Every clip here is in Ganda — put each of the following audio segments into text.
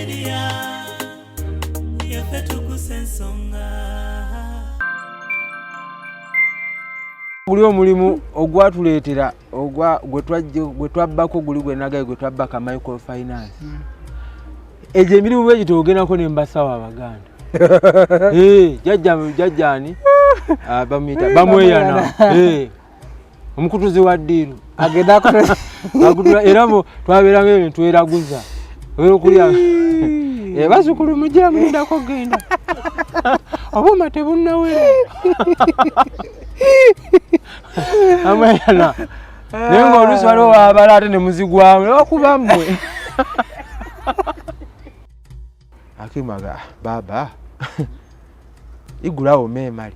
Media, yaffe tukusa ensonga. Guli omulimu ogwatuleetera ogwa gwe twabbako guli gwe nagaye gwe twabbaka microfinance. Egyo emirimu bwe gityo ogendako ne mbasawo Abaganda. Jajja ani? Ah, bamuyita Bamweyana. Omukutuzi wa ddiiru. Agenda Akutula era twabeeranga eyo ne tweraguza. Okulya. Bazzukulu mujja mulindako genda. Obuuma tebunnawera. Amweyana. Naye ng'oluusi waliwo wabala ate ne muzigwamu ne bakuba mmwe. Akimaga baaba igulawo meemali.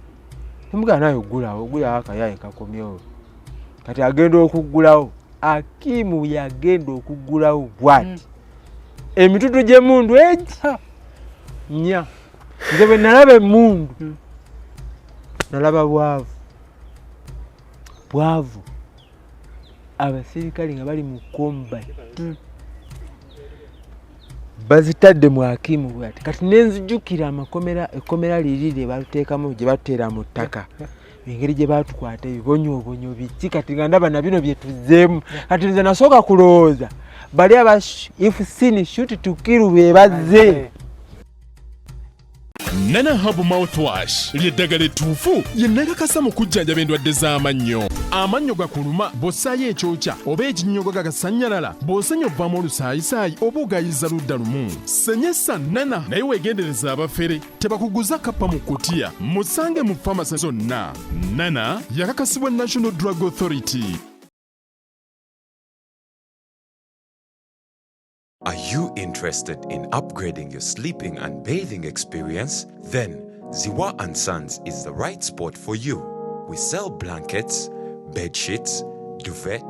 Nemugamba naye oggulawo, oggulawo akayaye kakomyewo. Kati agenda okuggulawo, Akimu yagenda okuggulawo bw'ati. Emitutu gy'emmundu egi nnya. Nze bwe nalaba emmundu, nalaba bwavu. Bwavu. Abasirikale nga bali mu combat. Bazitadde mu Akimu bw'ati. Kati ne nzijukira amakomera, ekkomera liri lye batuteekamu gye batuteera mu ttaka. Engeri gye baatukwata ebibonyoobonyo biki kati nga ndaba na bino bye tuzzeemu. Kati nze nasooka kulowooza bali aba if seen shoot to kill be bazze. Nana Herbal Mouthwash ly'eddagala ettuufu lye nakakasa mu kujjanjaba endwadde z'amannyo. Amannyo gakuluma bw'ossaayo ekyokya oba ekinnyogo gagasannyalala, bw'osenya ovaamu olusaayisaayi oba ogayiza ludda lumu. Senyesa Nana naye weegendereza abafere tebakuguza kappa mu kutiya. Musange mu famasi zonna. Nana yakakasibwa National Drug Authority. Are you interested in upgrading your sleeping and bathing experience? Then Ziwa and Sons is the right spot for you. We sell blankets, bed sheets, duvet,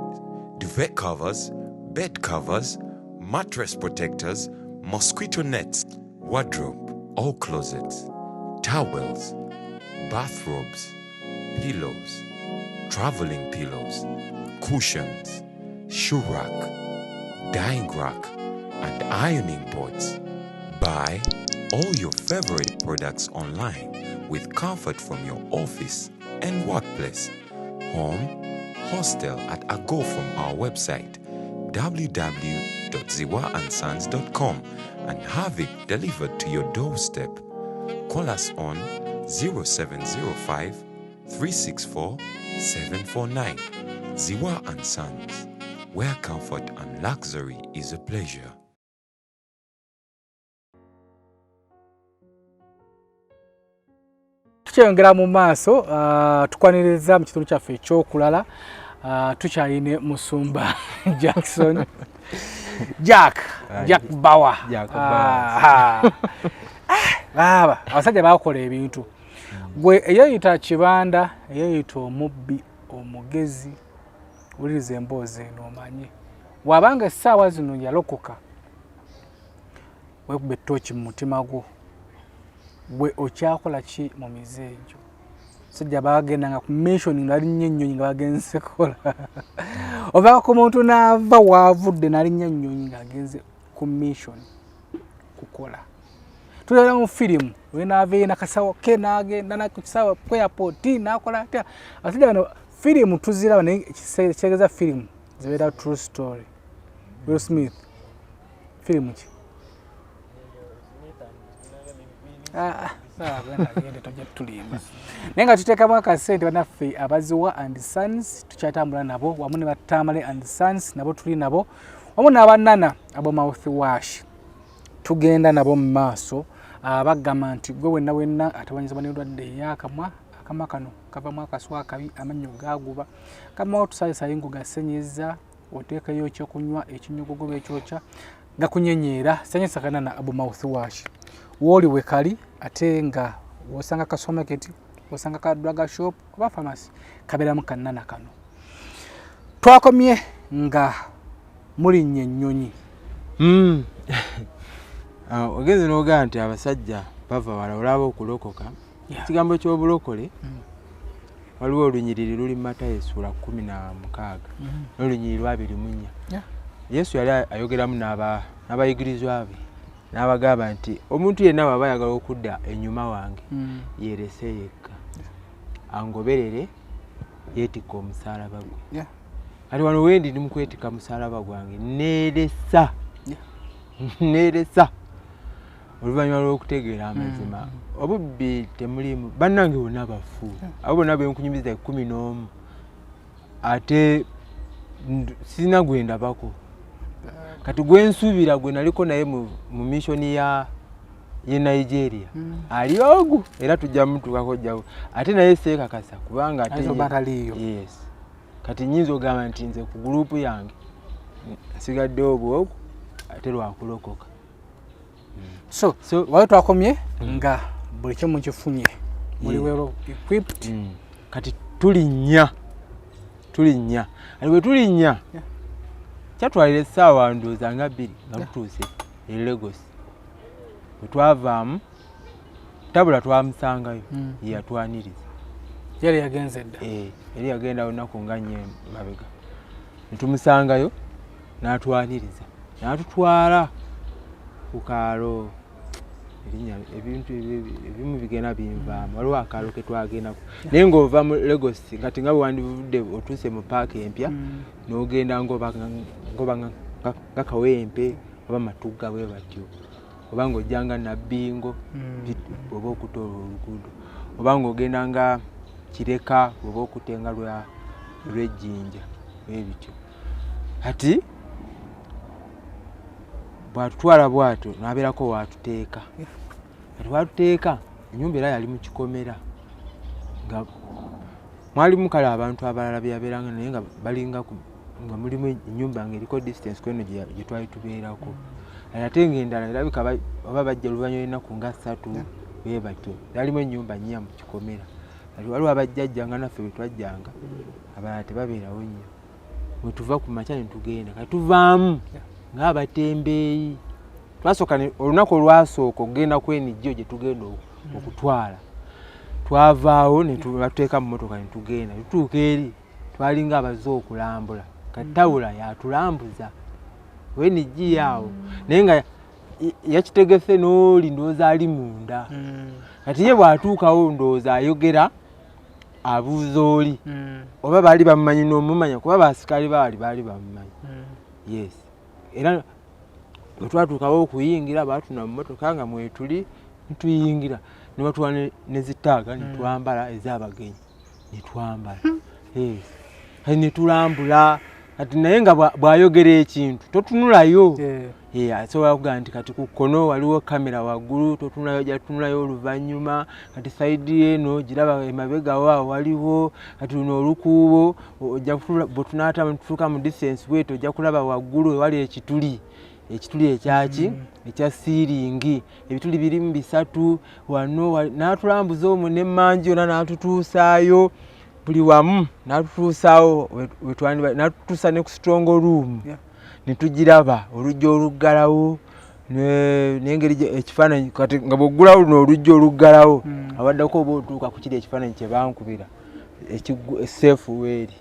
duvet covers, bed covers, mattress protectors, mosquito nets, wardrobe or closets, towels, bathrobes, pillows, traveling pillows, cushions, shoe rack, drying rack, and ironing boards. Buy all your favorite products online with comfort from your office and workplace, home, hostel at a go from our website www.ziwaandsons.com and have it delivered to your doorstep. Call us on 0705 364 749. Ziwa and Sons, where comfort and luxury is a pleasure. Tukyeyongera mu maaso, tukwaniriza mu kitundu kyaffe ekyokulala. Tukyayine musumba Jackson Jack Jack Bawa. Jack Bauer. Baaba abasajja bakola ebintu. Gwe eyeyita kibanda, eyeyita omubbi, omugezi, wuliriza emboozi eno omanye bw'abanga essaawa zino yalokoka, weekuba ettooki mu mutima gwo, gwe okyakola ki mu mize egyo? Sajja bagendanga ku mission nga balinnya ennyonyi nga bagenze kukola, ovanga ku muntu n'ava waavudde n'alinnya ennyonyi ng'agenze ku mission kukola. Tulaba mu firimu we n'ava nakasawo ke n'agenda ku kisaawe ku airport n'akola atya. Abasajja bano firimu tuziraba, naye kitegeeza firimu zibeera true story. Will Smith firimu ki? Ah, ah, agende tojja tulimba. Naye nga tuteekamu akasente, bannaffe Abaziwa and Sons tukyatambula nabo wamu ne Batamale and Sons, nabo tuli nabo wamu n'Abanana abo mouth wash tugenda nabo mu maaso. Bagamba nti gwe wenna wenna atawanyizibwa n'endwadde ey'akamwa, akamwa kano kavamu akaswa akabi, amannyo gaguba, kamawo otusaayisayi ngugasenyeza, oteekayo ekyokunywa ekinyogogoba ekyokya gakunyenyeera, senyesa kanana abo mouth wash wooli wekali. Ate nga wosanga ka supermarket, wosanga ka drug shop oba pharmacy, kabeeramu kanana kano. Twakomye nga mulinnya ennyonyi. Ah, ogenze n'ogamba nti abasajja bava wala olaba okulokoka. Ekigambo ky'obulokole, waliwo olunyiriri luli mu Matayo essuula 16 n'olunyiriri lwa 24. Yesu yali ayogeramu n'abayigirizwa be. N'abagamba nti omuntu yenna bw'aba ayagala okudda ennyuma wange, yeerese yekka, angoberere, yeetikka omusaalaba gwe. Kati wano wendi ndi mukwetikka musalaba gwange, neeresa, neeresa oluvannyuma lw'okutegeera amazima. Obubbi temulimu, bannange bonna bafu, abo bonna benkunyumiza 11, ate sirina gwe ndabako. Kati gwensuubira gwe naliko naye mu missioni ya ye Nigeria, ali ogu, era tujja mutuukako jjawo, ate naye seekakasa kubanga ate Ayinza okuba taliiyo. Yes, kati nyinza okugamba nti nze ku gurupu yange nsigaddewo bwogu, ate lwakulokoka. So, So wali twakomye nga buli kimu kifunye, muli well equipped. Kati tulinnya, kati bwe tulinnya, kyatwalira essaawa ndowooza nga 2 nga tutuuse e Lagos. Bwe twavaamu, tabula twamusangayo, ye yatwaniriza. Yali yagenze dda. Eh, yali yagenda lunaku nga 4 mabega. Ne tumusangayo n'atwaniriza, n'atutwala ku kaalo. Erinnya, ebintu ebimu bigenda binvaamu. Waliwo akaalo ke twagendako, naye ng'ova mu Lagos, kati nga bwe wandivudde otuuse mu paaka empya, n'ogenda ngoba nga Kawempe oba Matugga bwe batyo, oba ng'ojja nga Nabbingo, oba okuta olwo oluguudo, oba ng'ogenda nga Kireka, oba okute nga lw'Ejjinja, bwe bityo. Kati bw'atutwala bw'atyo n'abeerako waatuteeka. Kati waatuteeka, ennyumba era yali mu kikomera, nga mwalimu kale abantu abalala bye yabeeranga naye, nga balinga nga mulimu ennyumba ng'eriko distance kweno gye twali tubeerako. Ate ng'endala erabika oba bajja oluvannyuma lw'ennaku nga 3, bwe batyo. Yalimu ennyumba nnya mu kikomera. Kati waliwo abajjajja nga naffe bwe twajjanga, abalala tebabeerawo nnyo. Bwe tuva ku makya ne tugenda, kati tuvaamu ng'abatembeeyi. Twasooka olunaku olwasooka okugenda ku NGO gye tugenda okutwala, twavaawo ne batuteeka mu mmotoka ne tugenda. Tutuuka eri twalinga abazze okulambula, kati Tawula yatulambuza NGO awo, naye nga yakitegese n'oli ndowooza ali munda. Kati ye bw'atuukawo ndowooza ayogera, abuuza oli oba baali bamumanyi n'omumanya, kuba baasikaali baali bamumanyi. Yes, era bwe twatuukawo okuyingira, baatuna mu mmotoka nga mwetuli, ntuyingira ne batuwa ne zitaaga ne twambala ez'abagenyi, ne twambala. Yes, kati ne tulambula. Kati naye nga bw'ayogera ekintu totunulayo. Eh, asobola kugamba nti kati ku kkono waliwo kamera waggulu, totunulayo, ojja tutunulayo oluvannyuma. Kati side eno giraba, emabega wo waliwo kati luno olukuubo, ojja bwe tunaata tutuuka mu distance bwetyo, ojja kulaba waggulu ewali ekituli ekyaki, ekya ceiling, ebituli birimu bisatu wano. N'atulambuza omwo n'emmanju yonna, n'atutuusaayo buli wamu, n'atutuusaawo n'atutuusa ne ku strong room. Ne tugiraba oluggi oluggalawo n'engeri ekifaananyi. Kati nga bw'oggulawo luno oluggi oluggalawo, awaddako oba otuuka ku kiri ekifaananyi kye bankubira esafe weeri.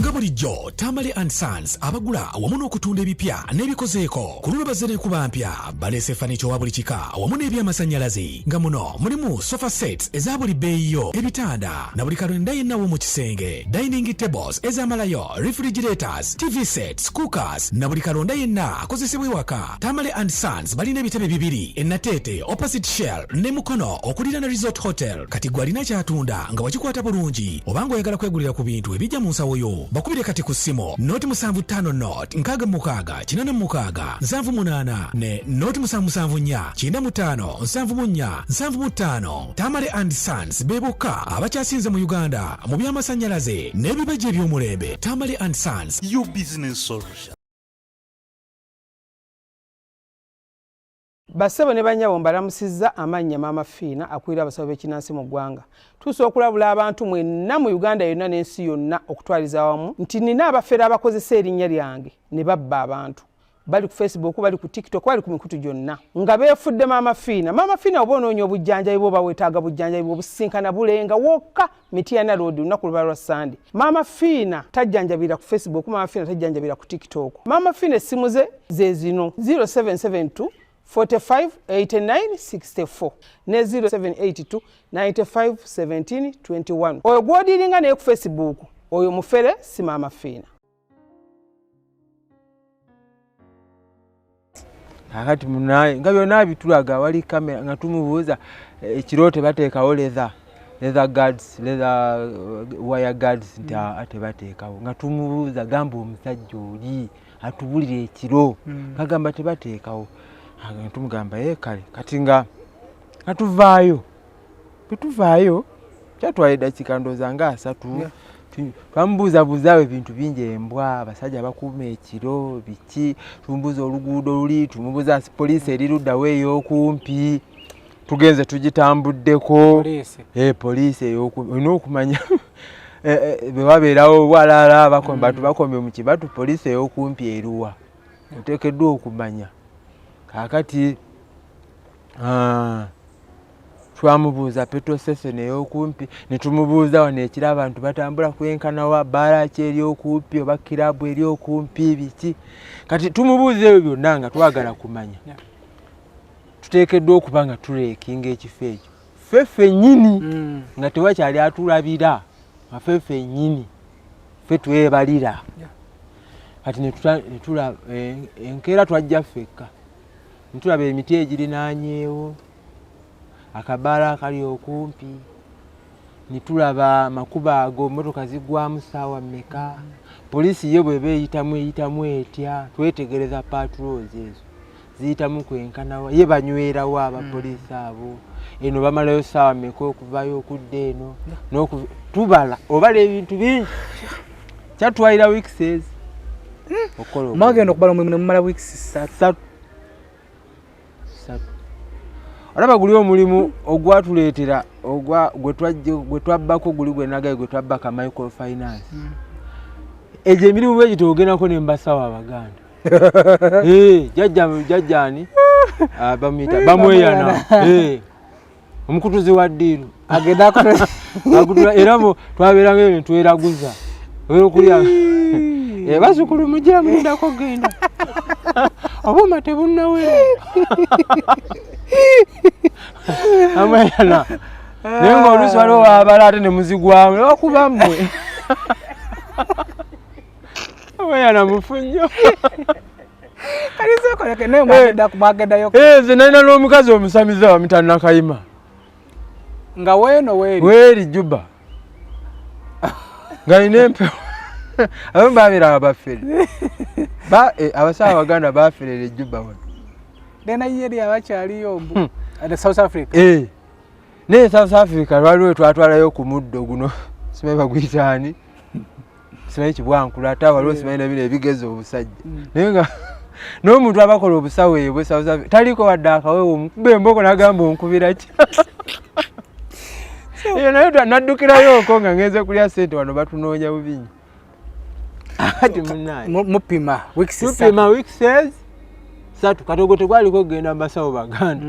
Nga bulijjo, Tamale and Sons abagula wamu n'okutunda ebipya n'ebikozeeko. Ku luno bazze n'ekuba mpya, baleese furniture owa buli kika wamu n'ebyamasannyalaze, nga muno mulimu sofa sets eza buli bbeeyi yo, ebitanda na buli kalonda yenna w'omu kisenge, dining tables ezamalayo, refrigerators, TV sets, cookers na buli kalonda yenna akozesebwa ewaka. Tamale and Sons balina ebitebe bibiri: e Nateete opposite Shell, ne Mukono okuliraana Resort Hotel. Kati gwe alina kyatunda nga wakikwata bulungi, oba ng'oyagala kwegulira ku bintu ebijja mu nsawo yo, bakubire kati ku ssimu 075 0 66 86 78 ne 077 495 74 75. Tamale and Sons be bokka abakyasinze mu Uganda mu by'amasannyalaze n'ebibajja eby'omulembe. Tamale and Sons, your business solution. Bassebo ne bannyabo, mbalamusizza. Amannya Maama Fiina, akulira abasawo b'ekinansi mu ggwanga. Tuusa okulabula abantu mwenna mu Uganda yonna n'ensi yonna okutwaliza awamu nti nina abafere abakozesa erinnya lyange ne babba abantu. Bali ku Facebook, bali ku TikTok, bali ku mikutu gyonna nga beefudde Maama Fiina. Maama Fiina oba onoonya obujjanjabi bwoba weetaaga bujjanjabi bwobusinkana Bulenga wokka, Mityana Road, lunaku luba lwa Sande. Maama Fiina tajjanjabira ku Facebook, Maama Fiina tajjanjabira ku TikTok. Maama Fiina essimu ze ze zino: 0772 45 89 64 ne 0782 95 17 21. Oyo gw'odiiringa naye ku Facebook, oyo mufere, si Maama Fiina. Kakati munaye nga byonna bitulaga, wali kamera nga tumubuuza ekiro tebateekawo leather guards, leather wire guards, nti tebateekawo. Nga tumubuuza, gamba omusajja oli atubulira ekiro, kagamba tebateekawo. Ah, tumugamba ye kale. Kati nga tuvaayo, bwe tuvaayo kyatwala eddakiika ndowooza nga 30. Twamubuuzabuuzaawo ebintu bingi, embwa, abasajja bakuuma ekiro, biki. Tumubuuza oluguudo luli, tumubuuza poliisi eri luddawo ey'okumpi, tugenze tugitambuddeko. Poliisi. Eh, poliisi ey'okumpi olina okumanya bwe wabeerawo obwalaala bantu bakomye mu kibatu, poliisi ey'okumpi eruwa, oteekeddwa okumanya. Kaakati twamubuuza petrol station ey'okumpi, ne tumubuuza wano ekiro abantu batambula kwenkanawa, bbaala ki eri okumpi oba kirabu eri okumpi, biki. Kati tumubuuza ebyo byonna nga twagala kumanya. Tuteekeddwa okuba nga tureccinga ekifo ekyo ffe ffennyini, nga tewakyali atulabira, nga ffe ffennyini ffe twebalira. Kati netulaba enkeera twajja ffekka, netulaba emiti egirinaanyeewo, akabaala akali okumpi, netulaba amakubo ago motoka ziggwamu ssaawa mmeka, poliisi ye bweba eyitamu eyitamu etya. Twetegereza patrols ezo ziyitamu kwenkanawa, ye banywerawo abapoliisi abo, eno bamalayo ssaawa mmeka okuvayo okudda eno. Tubala, obala ebintu bingi, kyatwalira weeks ezi okukola. Mwagenda okubala omulimu ne mumala weeks 3? 3, 3. Olaba guli omulimu ogwatuleetera ogwa gwe twabbako, guli gwe nagaye gwe twabbaka microfinance. Egyo emirimu bwe gito ogendako ne mbasawo abaganda. Eh, jajja jajjaani? Ah, bamuyita Bamweyana. Eh, omukutuzi wa ddiiru. Agenda Akutula era twabeeranga eyo ne tweraguza okulya. Eh, bazukulu mujja mulindako genda, obuuma tebunnawera. Amweyana naye ng'oluusi waliwo wabala ate ne muzigwamu ne bakuba mmwe. Amweyana mufu nnyo. Naye mwagendayo? Eh, nze nalina n'omukazi omusamize bamuyita Nakayima. Nga weeno weeri? Weeri Juba, ng'alina empewo. Abamu babeera abafere. Abasawo abaganda baferera ejjuba wano. Nenayeeri abakyaliyo mbu ate South Africa? Eh, naye South Africa lwaliwo twatwalayo ku muddo guno, simanyi baguyitaani, simanyi kibwankula, ate waliwo simanyi nabino ebigeza obusajja. Naye nga n'omuntu abakola obusawo eyo bwe South Africa taliko wadde akawewo, omukuba emboko nagamba onkubira ki eyo. Naye naddukirayo okwo nga ngenze kulya sente, wano batunoonya bubi nnyo. Ati munaye Mupima weeks 3. Tupima weeks 3. Kati ogwo tegwaliko okugenda mu basawo baganda,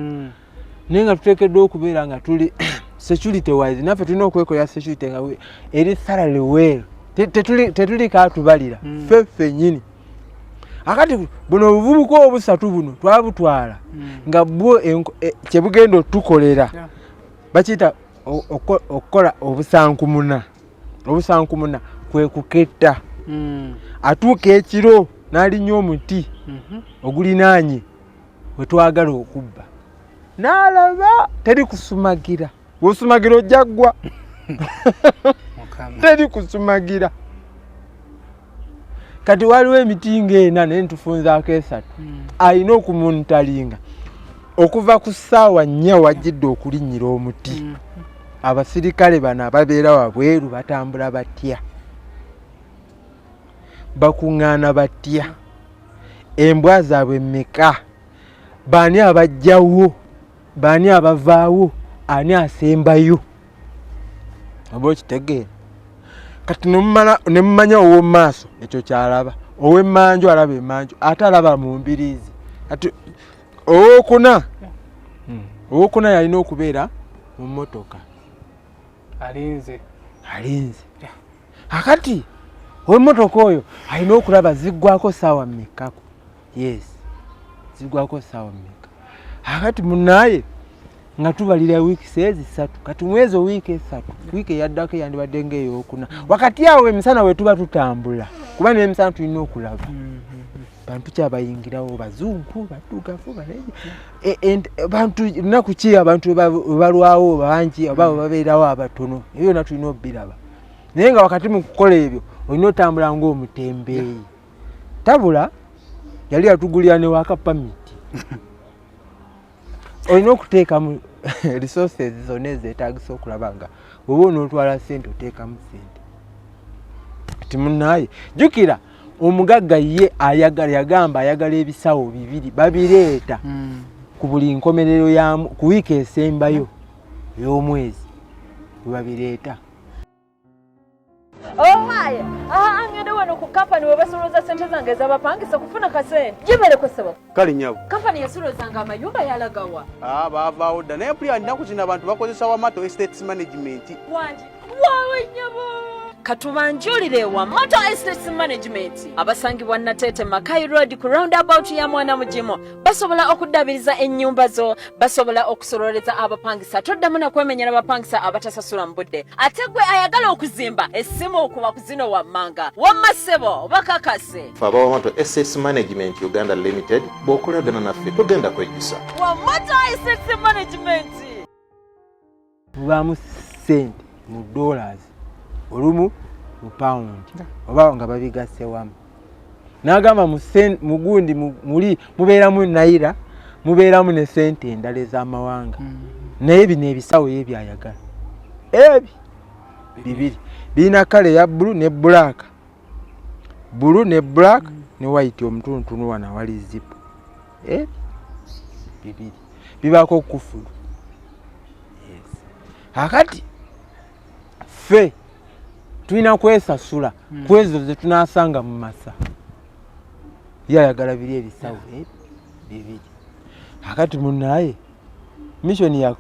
naye nga tuteekeddwa okubeera nga tuli security wise, naffe tulina okwekolera security nga eri thoroughly well. Tetuliko atubalira, ffe ffennyini. Akati buno obuvubuka obusatu buno twabutwala nga bwo kyebugenda otukolera, bakiyita okukola obusankumuna. Obusankumuna kwe kuketta. Atuuka ekiro n'alinnya omuti ogulinaanye wetwagala okubba, n'alaba teri kusumagira. Bw'osumagira ojja ggwa. Mukama. Teri kusumagira. Kati waliwo emiti ng'ena, naye ntufunzaako esatu. Alina okumonitoringa okuva ku ssaawa 4 wajjidde okulinnyira omuti. Abasirikale bano ababeera wabweru batambula batya, bakuŋŋaana batya, embwa zaabwe mmeka, baani abajjawo, baani abavaawo, ani asembayo, oba okitegeera. Kati nemumanya ow'omu maaso ekyo kyalaba. Ow'emmanju alaba emmanju, ate alaba mu mbiriizi. Kati owokuna, owokuna yalina okubeera mu mmotoka. Alinze. Alinze. Akati ow'emmotoka oyo alina okulaba ziggwako ssaawa mmekako. Yes, ziggwako ssaawa mmeka. Akati munaaye nga tubalira wiiki ezi 3, kati mwezi wiiki 3, wiiki eyaddako yandibadde ng'eyokuna. Wakati awo emisana we tuba tutambula, kuba n'emisana tulina okulaba bantu kyabayingirawo, bazungu, baddugavu, bantu lunaku ki abantu we balwawo bangi oba we babeerawo abatono, ebyo byonna tulina obiraba. Naye nga wakati mu kukola ebyo olina otambula ng'omutembeeyi. Tabula yali yatugulira ne waka pamiti. Olina okuteekamu resources zonna ezeetaagisa okulaba nga bw'oba onootwala ssente oteekamu ssente. Kati munnaaye jjukira omugagga ye ayagala, yagamba ayagala ebisawo 2 babireeta ku buli nkomerero ya ku wiiki esembayo ey'omwezi bwe babireeta. Owaye, aha ngende wano ku kampani we basolooza ssente zange ez'abapangisa kufuna kasente. Gibeereko ssebo. Kale nnyabo. Kampani yasolozanga amayumba yalagawa. Baavaawo dda, naye mpulira nnaku zino abantu bakozesa Wamato Estates Management. Wangi, waawe nnyabo. Katubanjulire Wamato Estates Management abasangibwa Nateete Makai Road ku roundabout ya Mwana Mugimu. Basobola okuddabiriza ennyumba zo, basobola okusololeza abapangisa, toddamu na kwemenyera bapangisa abatasasula mu budde. Ate gwe ayagala okuzimba, essimu okuba ku zino wammanga. Wamma ssebo, bakakase. Ffe aba Wamato Estates Management Uganda Limited, bw'okolagana naffe togenda kwejjusa. Wamato Estates Management. Mubaamu ssente mu dollars, olumu mu pound, oba nga babigasse wamu. N'agamba mu gundi muli mubeeramu naira, mubeeramu ne ssente endala ez'amawanga. Naye bino ebisawo ye by'ayagala. Ebi bibiri birina kale eya bbulu ne black, bbulu ne black ne white omutunutunu wano awali zipu. Ebi bibiri bibaako kufulu. Yes. Akati ffe tulina kwesasula kwezo ze tunaasanga mu masa. Ye ayagala biri ebisawo bibiri. Akati munnaye mission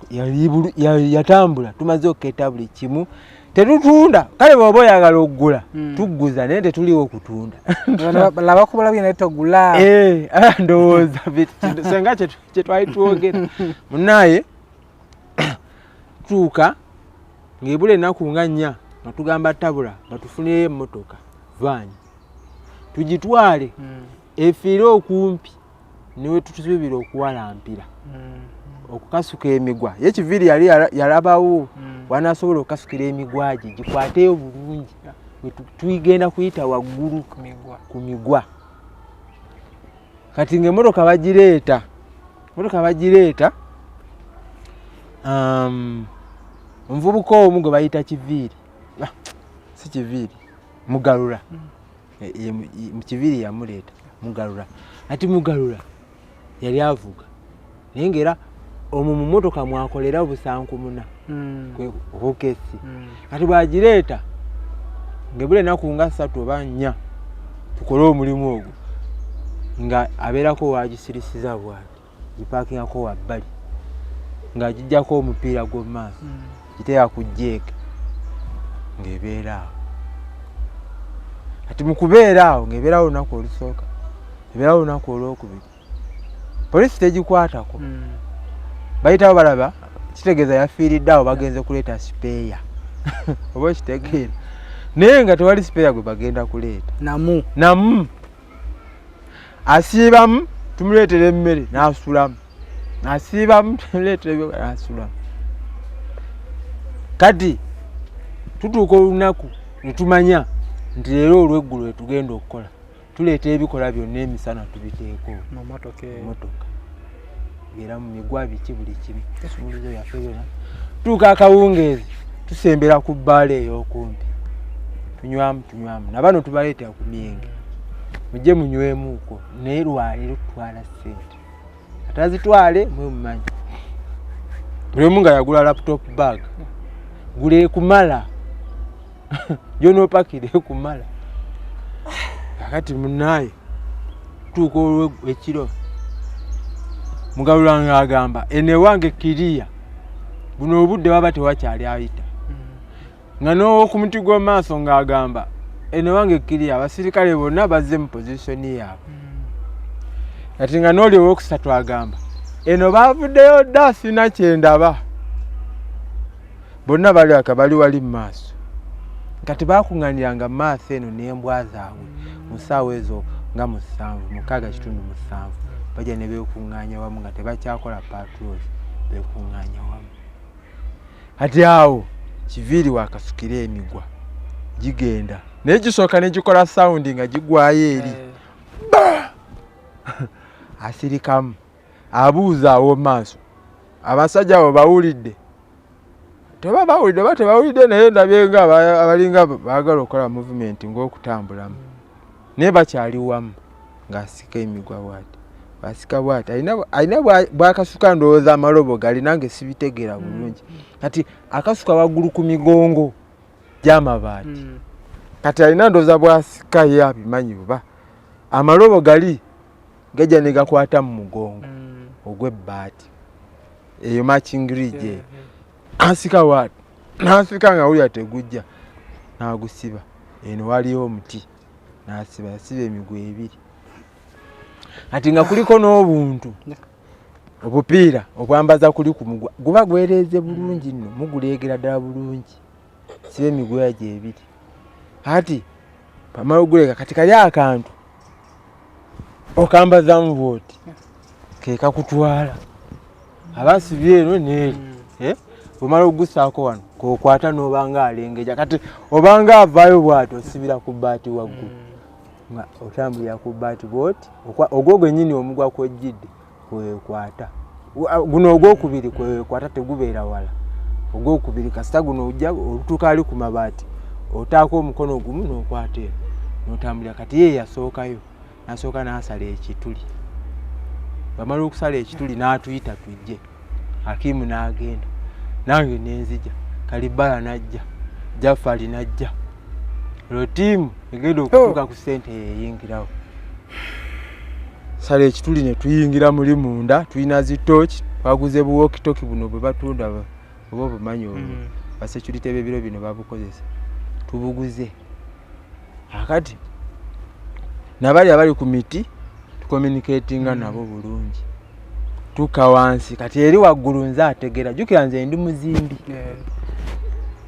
yatambula, tumaze okuketta buli kimu, tetutunda. Kale bw'oba oyagala okugula tugguza, naye tetuliwo kutunda. Laba kubala bye naye togula. Ndowooza senga kye twali twogera. Munnaye tuuka ng'ebula ennaku nga 4 nga tugamba tabula batufunireyo emmotoka vaani tugitwale efiire okumpi niwe tutusuubira okuwalampira okukasuka emigwa. Ye Kiviiri yali yalabawo wanasobola okukasukira emigwa gye gikwateyo bulungi, tugenda kuyita waggulu ku migwa. Kati ng'emmotoka bagireeta, emmotoka bagireeta, omuvubuka omu gwe bayita Kiviiri, si Kiviiri, Mugalula. Kiviiri yamuleeta Mugalula. Ati Mugalula yali avuga, naye ng'era omwo mu mmotoka mwakolera obusankumuna obukesi. Kati bw'agireeta ng'ebula ennaku nga 3 oba 4 tukole omulimu ogwo, nga abeerako waagisirisiza bw'ati, gipaakingako wabbali, ng'agiggyako omupiira gw'omu maaso, giteeka ku jeeke ng'ebeera awo. Kati mu kubeera awo ng'ebeerawo olunaku olusooka, ebeerawo olunaku olwokubiri, poliisi tegikwatako. Bayitawo balaba kitegeeza yafiiridde awo, bagenze kuleeta sipeeya. Oba okitegeera, naye nga tewali sipeeya gwe bagenda kuleeta. Namu. Namu asiibamu tumuleetera emmere n'asulamu, asiibamu tumuleetera ebyo n'asulamu. Kati tutuuka olunaku ne tumanya nti leero olw'eggulo lwe tugenda okukola, tuleeta ebikola byonna emisana tubiteeko mu mmotoka eyo. Mmotoka era mu migwa biki buli kimu, esumuluzo yaffe byonna. Tutuuka akawungeezi tusembera ku bbaala ey'okumpi, tunywamu tunywamu, na bano tubaleetera ku myenge, mujje munywemuuko, naye lwaleero tutwala ssente, atazitwale mwe mumanyi. Buli omu nga yagula laptop bag, gula ekumala, gy'onoopakira ekumala. Kakati munaye tuuka olwekiro, Mugalula nga agamba eno ewange kiriya, buno obudde baba tewakyali ayita, nga n'ow'oku muti gw'omaaso ng'agamba eno wange kiriya, abasirikale bonna bazze mu position yaabwe. Kati nga n'oli owokusatu agamba eno baavuddeyo dda, sina kyendaba, bonna bali aka bali wali mu maaso. Kati baakuŋŋaaniranga mu maaso eno n'embwa zaabwe mu ssaawa ezo nga 7, 6:15, bajja ne beekuŋŋaanya wamu nga tebakyakola patrols, beekuŋŋaanya wamu. Kati awo Kiviiri wakasukira emigwa gigenda, naye gisooka ne gikola sound nga gigwayo eri. Asirikamu, abuuza awo maaso, abasajja abo bawulidde? Teba bawulidde oba tebawulidde, naye ndabye nga abalinga baagala okukola movement ng'okutambulamu, naye bakyali wamu. Ng'asika emigwa bwati, asika bwati, alina bwakasuka, ndowooza amalobo gali, nange sibitegeera bulungi. Kati akasuka waggulu ku migongo gy'amabaati. Kati alina ndowooza bwasika, ye abimanyi, buba amalobo gali gajja ne gakwata mu mugongo ogw'ebbaati eyo, marching ridge eyo. Asika waati, n'asika nga wulira tegujja, n'agusiba eno waliyo omuti, n'asiba, yasiba emigwa ebiri. Kati nga kuliko n'obuntu obupiira obwambaza kuli ku mugwa, guba gwereeze bulungi nno, muguleegera ddala bulungi, siba emigwa gye ebiri. Ati pamala oguleega, kati kali akantu okambazamu bwoti ke kakutwala, abasibye eno neeri. Bwomala okugusaako wano kokwata n'obanga alengeja, kati obanga avaayo bwati, osibira ku bbaati waggulu nga otambulira ku bbaati bwoti, ogwo gwennyini omugwa kwojjidde kwekwata, guno ogwokubiri kwekwata, tegubeera wala ogwokubiri. Kasita guno ojja olutuuka ali ku mabaati, otaako omukono gumu n'okwata eno n'otambulira. Kati ye yasookayo, nasooka n'asala ekituli. Bamala okusala ekituli n'atuyita tujje, Hakimu n'agenda, nange nenzija, Kalibala n'ajja, Jafari n'ajja, olwo tiimu egenda okutuuka ku ssente yeyingirawo. Sala ekituli ne tuyingira muli munda, tulina zi tooki, twaguze bu walkie-talkie buno bwe batunda, oba obumanyi obwo, basecurity b'ebiro bino babukozesa, tubuguze. Akati nabali abali ku miti tucommunicatinga nabo bulungi. Tuka wansi, kati eri waggulu nze ategera, jjukira nze ndi muzimbi.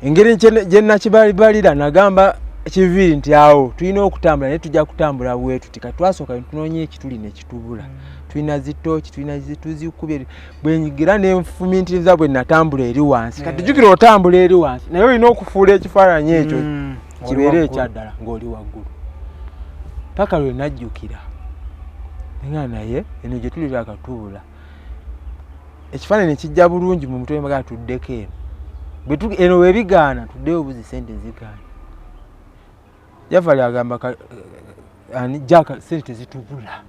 Engeri gye nakibalibalira, nagamba Kiviiri nti awo tulina okutambula, naye tujja kutambula bwe tuti. Kati twasooka ne tunoonya ekituli ne kitubula, tulina zitooki, tulina tuzikubye, bwenyigira nenfumintiriza bwe natambula eri wansi. Kati jjukira otambula eri wansi, naye olina okufuula ekifaananyi ekyo kibeere ekyaddala ng'oli waggulu, paka lwe najjukira nga naye eno gye tuli akatubula, ekifaananyi kijja bulungi mu mutwe maga tuddeko eno. Eno webigaana tuddeyo obuzi, sente zigaana. Jafali agamba ani Jaka, sente tezitubula,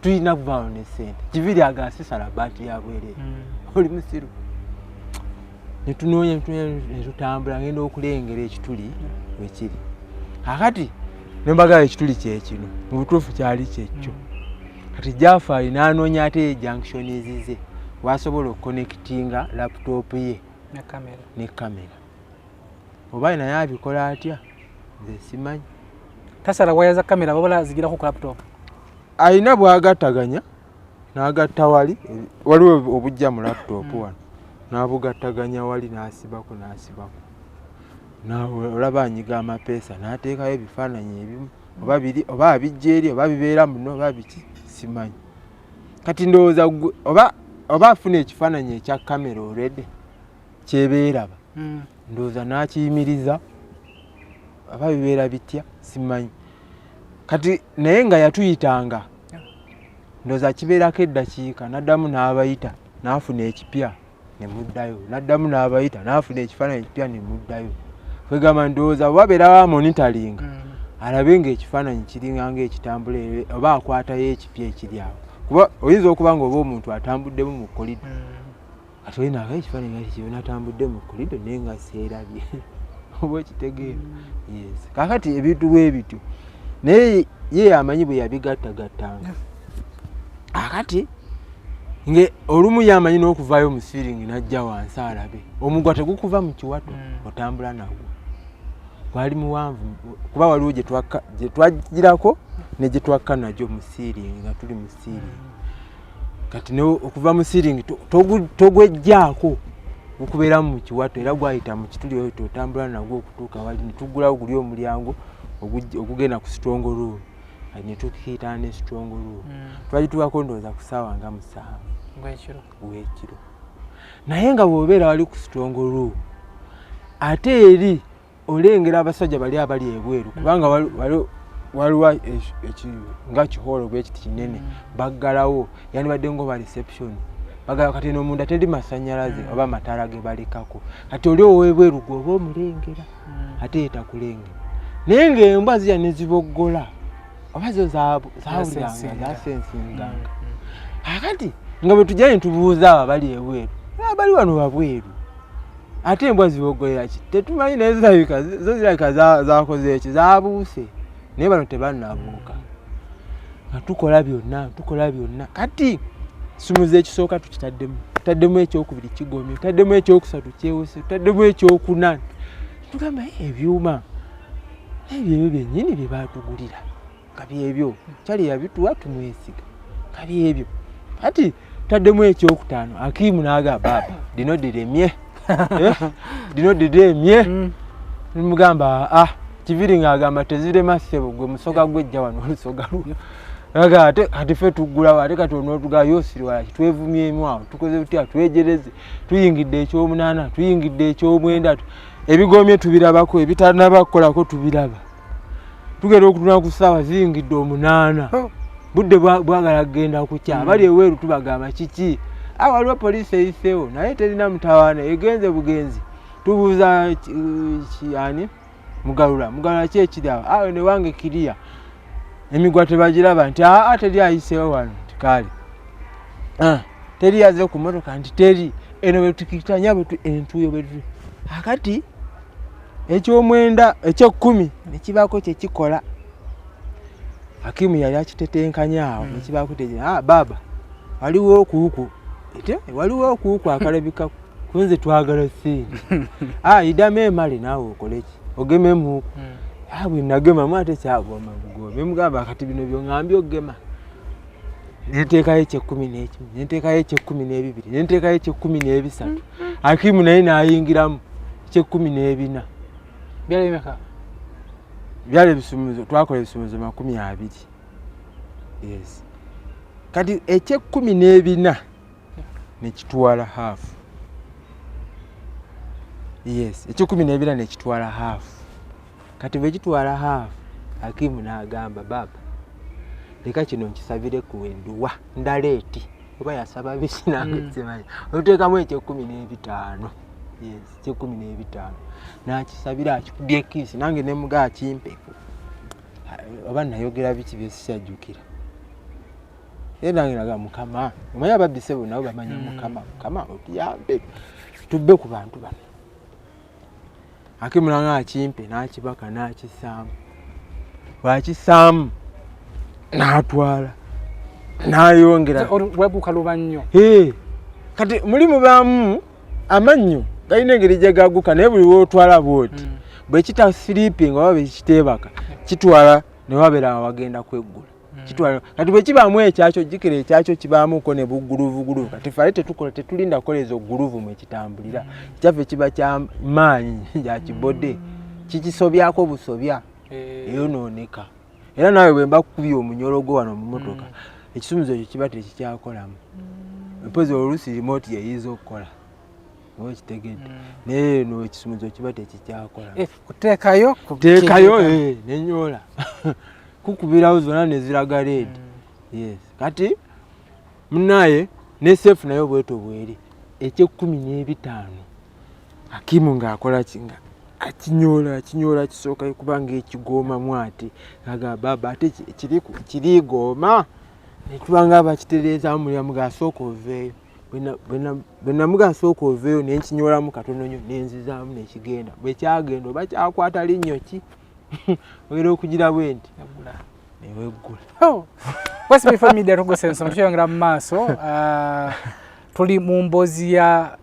tulina kuvaawo ne sente. Kiviri agamba sisala baati ya bwereere, oli musiru. Netunoonya netutambula, ngenda okulengera ekituli wekiri. Akati nembagala ekituli kyekino, mu butuufu kyali kyekyo. Kati Jafali n'anoonya ate ye junction ze wasobola okuconnectinga laptop ye ne kamera, oba naye abikola atya nze simanyi. Tasala waya za kamera, wabula zigirako ku laptop. Alina bwagattaganya n'agatta wali, waliwo obujja mu laptop wano, n'abugattaganya wali, n'asibako n'asibako, olaba anyiga amapeesa n'ateekayo ebifaananyi ebimu, oba biri oba abijja eri oba bibeera muno oba biki simanyi. Kati ndowooza oba afuna ekifaananyi ekya kamera already kyebeeraba, ndowooza n'akiyimiriza, aba bibeera bitya simanyi. Kati naye nga yatuyitanga, ndowooza kibeerako eddakiika, n'addamu n'abayita n'afuna ekipya ne muddayo, n'addamu n'abayita n'afuna ekifaananyi ekipya ne muddayo. Kwegamba ndowooza wabeerawo amonitoringa, alabe ng'ekifaananyi kiringa ng'ekitambula oba akwatayo ekipya ekiri awo, kuba oyinza okuba nga oba omuntu atambuddemu mu corridor, kati olina ekifaananyi nga kiki natambudde mu corridor naye nga seerabye, oba okitegeera. Yes, kakati ebintu bwe bityo. Naye ye amanyi bwe yabigattagattanga. Akati nge olumu ye amanyi n'okuvaayo mu siiringi n'ajja wansi alabe. Omugwa tegukuva mu kiwato, otambula nagwo. Gwali muwanvu kuba waliwo gye twagirako ne gye twakka nagyo mu siiringi nga tuli mu siiringi. Kati okuva mu siiringi togwejjaako, gukubeeramu mu kiwato era gwayita mu kituli oyo otambula nagwo okutuuka wali ne tuggulawo guli omulyango ogugenda ku strong room. Kati ne tukiitana ne strong room. Twagituukako ndowooza ku ssaawa nga 7 w'ekiro. Naye nga bw'obeera wali ku strong room ate eri olengera abasajja bali abali ebweru kubanga waliwo nga kiholo bwe kiti kinene, baggalawo yandibadde ng'oba reception bagala. Kati eno munda teri masannyalaze oba amataala ge balikako. Kati oli ow'ebweru gwe oba omulengera ate ye takulengera, naye ng'embwa zijja ne ziboggola oba zo zawuliranga zasensinganga. Akati nga bwe tujja ne tubuuza abo abali ebweru, abali wano wabweru ate embwa ziboggolera ki tetumanyi, naye zirabika zo zirabika zakoze eki zabuuse, naye bano tebannabuuka. Nga tukola byonna tukola byonna, kati sumuza ekisooka tukitaddemu, tutaddemu ekyokubiri kigomye, tutaddemu ekyokusatu kyewuse, tutaddemu ekyokuna. Tugamba ebyuma naye byebyo byennyini bye baatugulira nga byebyo kyali yabituwa tumwesiga nga byebyo. Kati tutaddemu ekyokutaano, Akiimu n'agamba, "Baaba, lino diremye, lino diremye." Nimugamba, "Ah, kiviri." Ng'agamba, "Tezirema ssebo, gwe musoga gwejja wano olusoga lwo." Aga ate kati ffe tuggulawo ate kati onootugayo osiriwala twevumyemu awo tukoze tutya twejereze. Tuyingidde ekyomunaana, tuyingidde ekyomwenda, ebigomye tubirabako, ebitanaba kukolako tubiraba. Tugenda okutuna ku ssaawa ziyingidde 8, budde bwagala kugenda kukya. Abali eweeru tubagamba kiki? Ah, waliwo poliisi eyiseewo naye terina mutawaana, egenze bugenzi. Tubuuza ani, Mugalula. Mugalula, ki ekiri awo? "Ah, ne wange kiriya emigwa tebagiraba." Nti, "Aa, teri ayiseewo wano." Nti, "Kale." Ah, teri yaze ku motoka? Nti, "Teri." Eno bwetukitanya entuuyo bwetu akati ekyomwenda ekyekkumi nekibaako kyekikola. Hakimu yali akitetenkanya awo nekibaako te, "Ah, baaba, waliwo okuuku ete waliwo okuuku akalabika kunze twagala sente. Ah, idamu emale naawe okoleki ogememuuku." Ah, bwe nagemamu ate kyagoma bugome. Mugamba, "Kati bino byoŋŋambye okugema." Nenteekayo ekyekkumi n'ekimu, nenteekayo ekyekkumi n'ebibiri, nenteekayo ekyekkumi n'ebisatu. Hakimu naye n'ayingiramu ekyekkumi n'ebina. Byali bimeka? Byali ebisumuzo, twakola ebisumuzo 20. Yes, kati ekyekkumi n'ebina nekitwala half. Yes, ekyekumi n'ebina nekitwala half. Kati bwe kitwala half, Hakimu n'agamba, "Baaba, leka kino nkisabire ku edduwa ndala." Eti oba yasaba biki nange simanyi. Oluteekamu ekyekkumi n'ebitaano, yes, ekyekkumi n'ebitaano n'akisabira, akikubye kiisi nange nemuga akimpeko oba nayogera biki byesikyajjukira. Era nange naga, "Mukama," omanyi ababbi sebo nabo bamanya. "Mukama, Mukama otuyambe tubbe ku bantu bano." Hakimu nanga akimpe n'akibaka n'akisaamu. Bwakisaamu n'atwala n'ayongera. Lwaguka luba nnyo. Ee, kati muli mubaamu amannyo galina engeri gye gaguka, naye buli wootwala bwoti bwe kita sleeping oba bwe kiteebaka kitwala ne wabeera nga wagenda kweggula kitwala. Kati bwe kibaamu ekyakyo jjukira ekyakyo kibaamuko ne bugguluvuguluvu. Kati ffe ate tetukola, tetulinda kukola ezo guluvu mwe kitambulira. Ekyaffe kiba kya maanyi gya kibode, kikisobyako busobya, eyonooneka. Era naawe bwe mba kukubye omunyolo gwo wano mu motoka, ekisumuzo ekyo kiba tekikyakolamu. Mpozi oluusi remote yeyinza okukola oba okitegedde, naye eno ekisumuzo kiba tekikyakola. Kuteekayo. Teekayo nenyoola kukubirawo zonna neziraga red. Yes, kati munaye ne seefu nayo bweto bweri ekyekkumi n'ebitaano. Hakimu ng'akola ki, nga akinyoola akinyoola kisooka kubanga ekigoomamu ate agamba, "Baba, ate kirigooma." Netubanga abakitereezaamu mulyamu gasooka oveeyo. Bwe namuga asooka oveeyo, nenkinyoolamu katono nnyo nenzizaamu nekigenda. Bwe kyagenda oba kyakwata linnyo ki Ogenda okugira bwe nti neweggula. West Before Media tuguse ensonga, tukyeyongera mu maaso. Ah, tuli mu mboozi ya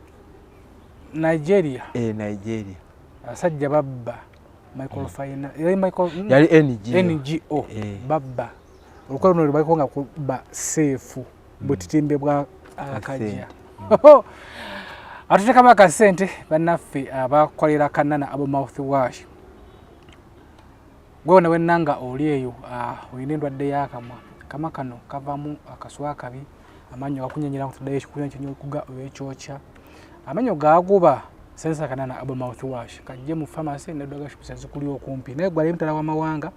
Nigeria. Eh, Nigeria. Abasajja babba microfinance, yali micro Yali NGO. NGO. Eh. Babba olukola luno lwebaliko nga kubba seefu butitimbe bwa akajja atuteekamu akasente. Bannaffe abakolera Kanana abo mouthwash, gwe wona wenna nga oli eyo, ah, olina endwadde y'akamwa, kama kano kavamu akaswa akabi, amannyo gakunyenyera, tuddayo ekikunya kyenyokuga oba ekyokya, amannyo gaguba, sensa Kanana abo mouthwash kajje mu pharmacy ne drug shops ezikuli okumpi. Naye gwali mutala w'amawanga,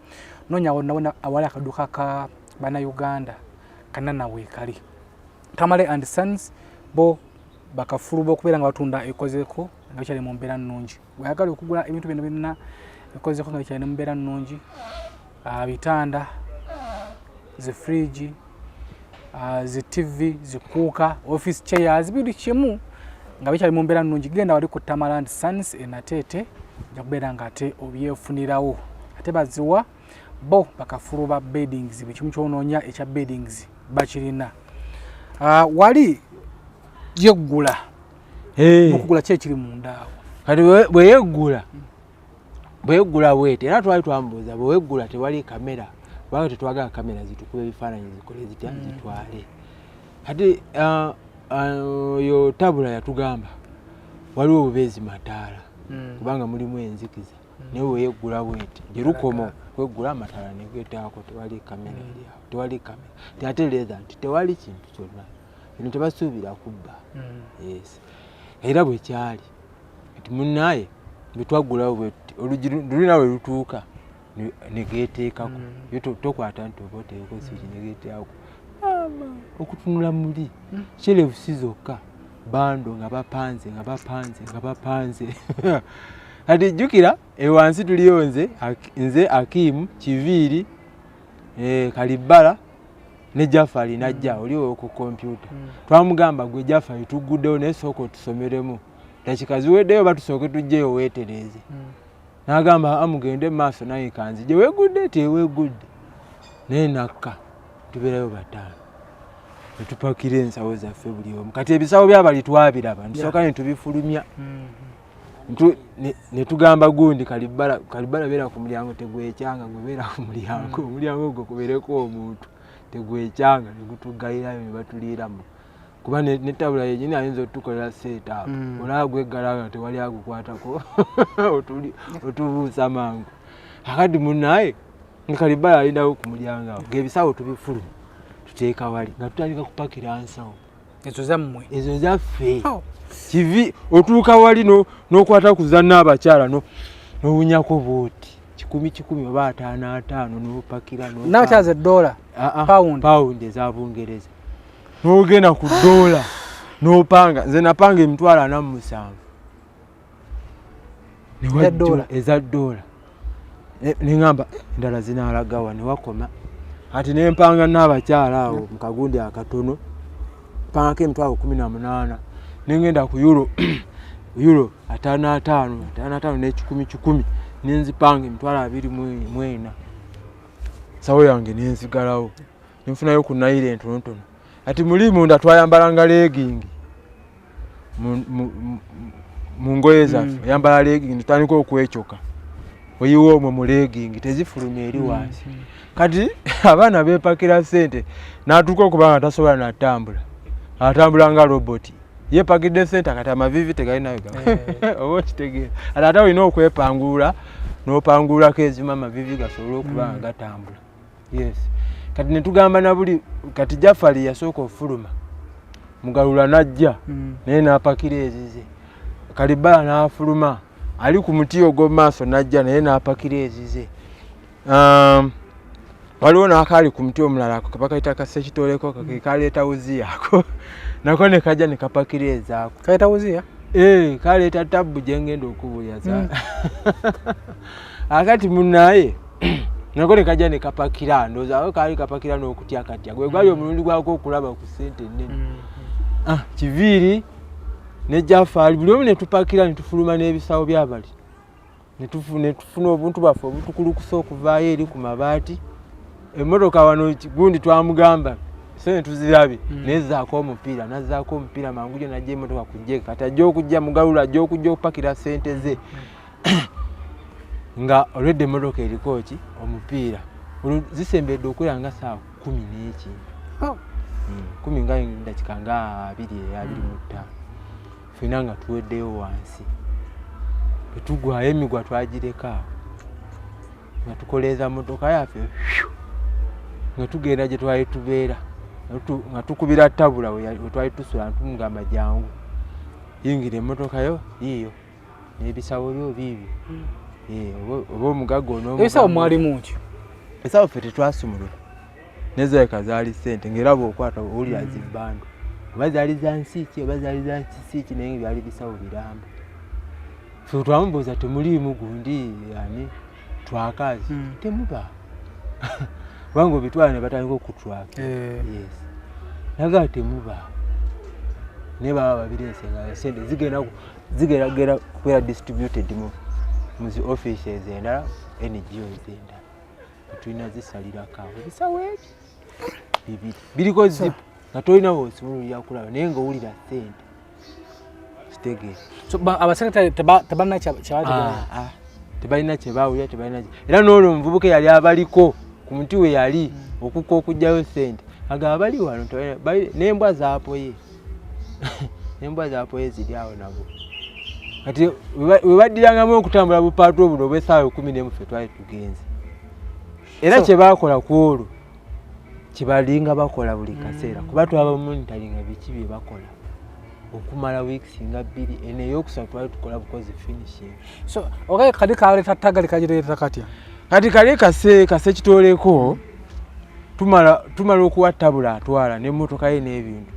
noonya wonna wonna awali akaduuka ka Bannayuganda, Kanana weekali. Tamale and Sons bo bakafulu b'okubeera nga batunda ebikozeko nga bikyali mu mbeera nnungi. Weyagala okugula ebintu bino byonna bikozeko nga bikyali mu mbeera nnungi, ah, bitanda, zi fridge, ah, zi TV, zi cooker, office chairs, buli kimu nga bikyali mu mbeera nnungi, genda wali ku Tamale and Sons e Nateete, ojja kubeera nga ate obyefunirawo. Ate baziwa bo bakafulu ba beddings, buli kimu kyonoonya ekya beddings bakirina. Ah, wali yeggula mukugula ki ekiri munda awo? Kati bwe yeggula bwete, era twali twamubuuza, bwe weggula tewali kamera? Kubanga tetwagala kamera zitukuba ebifaananyi zikole zitya, zitwale. Kati ah, ah, oyo Tabula yatugamba waliwo obubeezi mataala, kubanga mulimu enzikiza, naye weyeggula bweti gye lukoma kweggula, amataala negetaako, tewali kamera eri awo, tewali kamera. Ti ate leather nti tewali kintu kyonna, bino tebasuubira kubba. Yes, era bwe kyali nti munaaye bwe twaggulawo bwe tuti, oluggi lulina we lutuuka negeteekako. Yo tokwata nti oba oteekeko switch, negeteekako. Maama, okutunula muli shelves zokka, bundle nga bapanze, nga bapanze, nga bapanze. Kati jjukira ewansi tuliyo nze, nze Akimu Kiviiri, eh, Kalibbala ne Jafari najja oli owo ku kompyuta. Twamugamba, gwe Jafari, tugguddewo, naye sooka otusomeremu, dakika ziweddeyo, batusooke tujjeyo weetereeze. N'agamba, amugende mu maaso, naye kanzije. Weegudde teweegudde, naye nakka tubeerayo bataano, netupakira ensawo zaffe buli omu. Kati ebisawo byabali twabiraba, ntusooka ne tubifulumya, ne tugamba gundi Kalibbala, Kalibbala beera ku mulyango, tegwekyanga, gwe beera ku mulyango, omulyango ogwo kubeereko omuntu, tegwekyanga. Ne gutuggalirayo ne batuliiramu, kuba ne Tabula yenyini ayinza otukolera setup. Olaba gweggala nga tewali agukwatako, otubuusa mangu. Akati munaye nga Kalibbala alindawo ku mulyango awo, ng'ebisawo tubifulumya tuteeka wali, nga tutandika kupakira nsawo. Ezo zammwe? Ezo zaffe. Kivi otuuka wali n'okwata ku zanna abakyala, n'owunyako bwoti 100 100 oba 50 50, n'opakira. N'abakyala ze dola? Ah, ah, Pound. Pound eza Bungereza, n'ogenda ku dola n'opanga. Nze napanga 47,000. Ne Eza wajjula dola? Eza dola. Neŋŋamba, "Eh, endala zinaalagawa?" Ne wakoma ati nempanga n'abakyala awo mu kagundi akatono, mpangako 18,000, nengenda ku euro, euro 50 50, 50 50 n'ekikumi kikumi, nenzipanga 24,000. Sawo yange nenzigalawo, nenfunayo ku naira entonotono. Ati muli munda twayambalanga legging mu ngoye zaffe. Oyambala legging, tutandika okwekyoka, oyiwa omwo mu legging, tezifuluma eri wansi. Kati abaana beepakira sente, n'atuuka okuba nga tasobola natambula, atambula nga roboti, yepakidde sente. Kati amavivi tegalinayo, oba okitegeera? Ate ate olina okwepangulula, n'opangululako ezimu, amavivi gasobole okuba nga gatambula. Yes, kati netugamba nabuli. Kati Jafali yasooka ofuluma, Mugalula najja, naye n'apakira ezize. Kalibbala n'afuluma, ali ku muti ogw'omu maaso najja, naye n'apakira ezize. Waliwo n'akaali ku muti omulala, ako kebakayita kasekitoleko, ke kaleeta wuziya, ako nako ne kajja ne kapakira ezaako. Kaleeta wuziya? Eh, kaleeta tabbu gyengenda okubuya za. Akati munaye nako ne kajja ne kapakira, ndowooza ako kaali kapakira n'okutya katya, gwe gwali omulundi gwako okulaba ku ssente ennene. Ah, Kiviiri ne Jafaali, buli omu ne tupakira, ne tufuluma n'ebisawo byabali. Netufuna obuntu bwaffe obutukulukusa okuvaayo eri ku mabaati. Emmotoka wano gundi twamugamba sente tuzirabye, nezaako omupiira, nazaako omupiira mangu gyo, najja emmotoka kujjeka. Kati ajja okujja mugalula, ajja okujja okupakira sente ze nga olwedde emmotoka eriko ki omupiira. Olwo zisembedde okwera nga saawa 10 n'ekintu. Oh. 10 nga dakika nga 20, 25, fena nga tuweddeyo wansi, bwetugwayo emigwa twagireka awo, nga tukoleeza motoka yaffe nga tugenda gye twali tubeera, nga tukubira tabula we twali tusula, tumugamba, "Jangu yingira emmotoka yo yiiyo n'ebisawo byo biibyo." Eh, oba omugagga on'omugambo. Ebisawo mwalimu ki? Ebisawo ffe tetwasumulula, nezaleka zaali sente, ngaera bwokwata owulira zibbando, oba zaali za nsiiki oba zaali za kisiiki, naye nga byali bisawo biramba. Fe twamubuuza, "Temuliimu gundi ani twakaazi?" "Temuba, kubanga obitwala ne batandika okutwaka." Yes, nagaa temuba, naye baba babireese nga sente zigenda zigeragera kubeera distributed mu zi offices endala, NGOs endala. Tulina zisalirako awo ebisawo ebyo bibiri biriko zipu nga tolina woosumululira kulaba, naye nga owulira sente, kitegeera. So, abasekretary tebalina kyabategera? Ah, ah. Tebalina kyebawulira, tebalina era n'olwo omuvubuka eyali abaliko ku muti we yali okukka okugjayo sente, agamba bali wano n'embwa zaapoye, n'embwa zaapoye ziri awo nabo. Kati we baddirangamu okutambula bupaatu obuno obw'essaawa 11, ffe twali tugenze. Era kye baakola ku olwo kyebalinga bakola buli kaseera, kuba twaba monitoringa biki bye bakola okumala weeks nga 2. Eno eyokusatu twali tukola bukozi finishing. So okay, kali kaleeta tagali kagireeta katya? Kati kali kase kitoleko, tumala okuwa tabula, atwala n'emmotoka ye n'ebintu,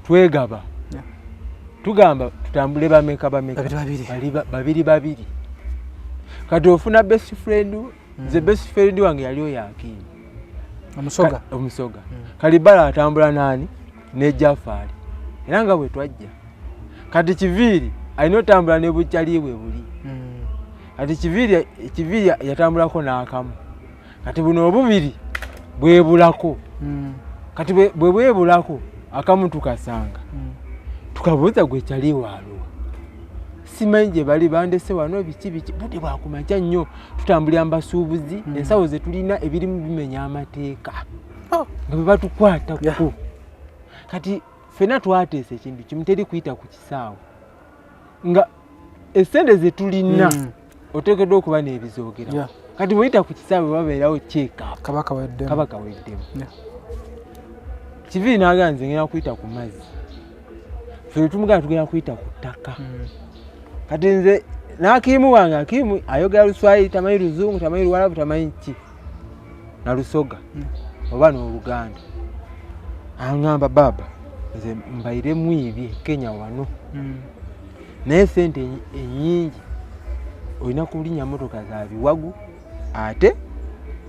twegaba. Tugamba tutambule bameka bameka? Babiri babiri. Babiri babiri. Kati ofuna best friend. Nze best friend wange yali oyo Akiini. Omusoga. Omusoga. Kalibala atambula nani ne Jafaali, era nga bwe twajja. Kati Kiviiri alina otambula ne bukyali bwe buli. Kati Kiviiri yatambulako n'akamu, kati buno obubiri bwebulako. Kati bwe bwebulako akamu, tukasanga, tukabuuza, "Gwe kyali waaluwa?" "Simanyi gye bali, bandese wano." Biki biki, budde bwakumakya nnyo, tutambulira mu basuubuzi, ensawo ze tulina ebirimu bimenya amateeka nga bwe batukwatako. Kati ffenna twateesa ekintu kimu, teri kuyita ku kisaawe nga esente ze tulina oteekeddwa okuba n'ebizoogera. Kati bweyita ku kisaawe babeerawo check. Kaba kaweddemu. Kaba kaweddemu. Kiviiri n'agamba, "Nze ngenda kuyita ku mazzi." Ffe tumugamba, "Tugenda kuyita ku ttaka." Kati nze n'akiimu wange, Akiimu ayogera Luswayiri, tamanyi Luzungu, tamanyi Luwalabu, tamanyi ki na Lusoga oba n'Oluganda. Aŋŋamba, "Baaba, nze mbaire mwibye Kenya wano, naye sente ennyingi olina kulinnya motoka za biwagu, ate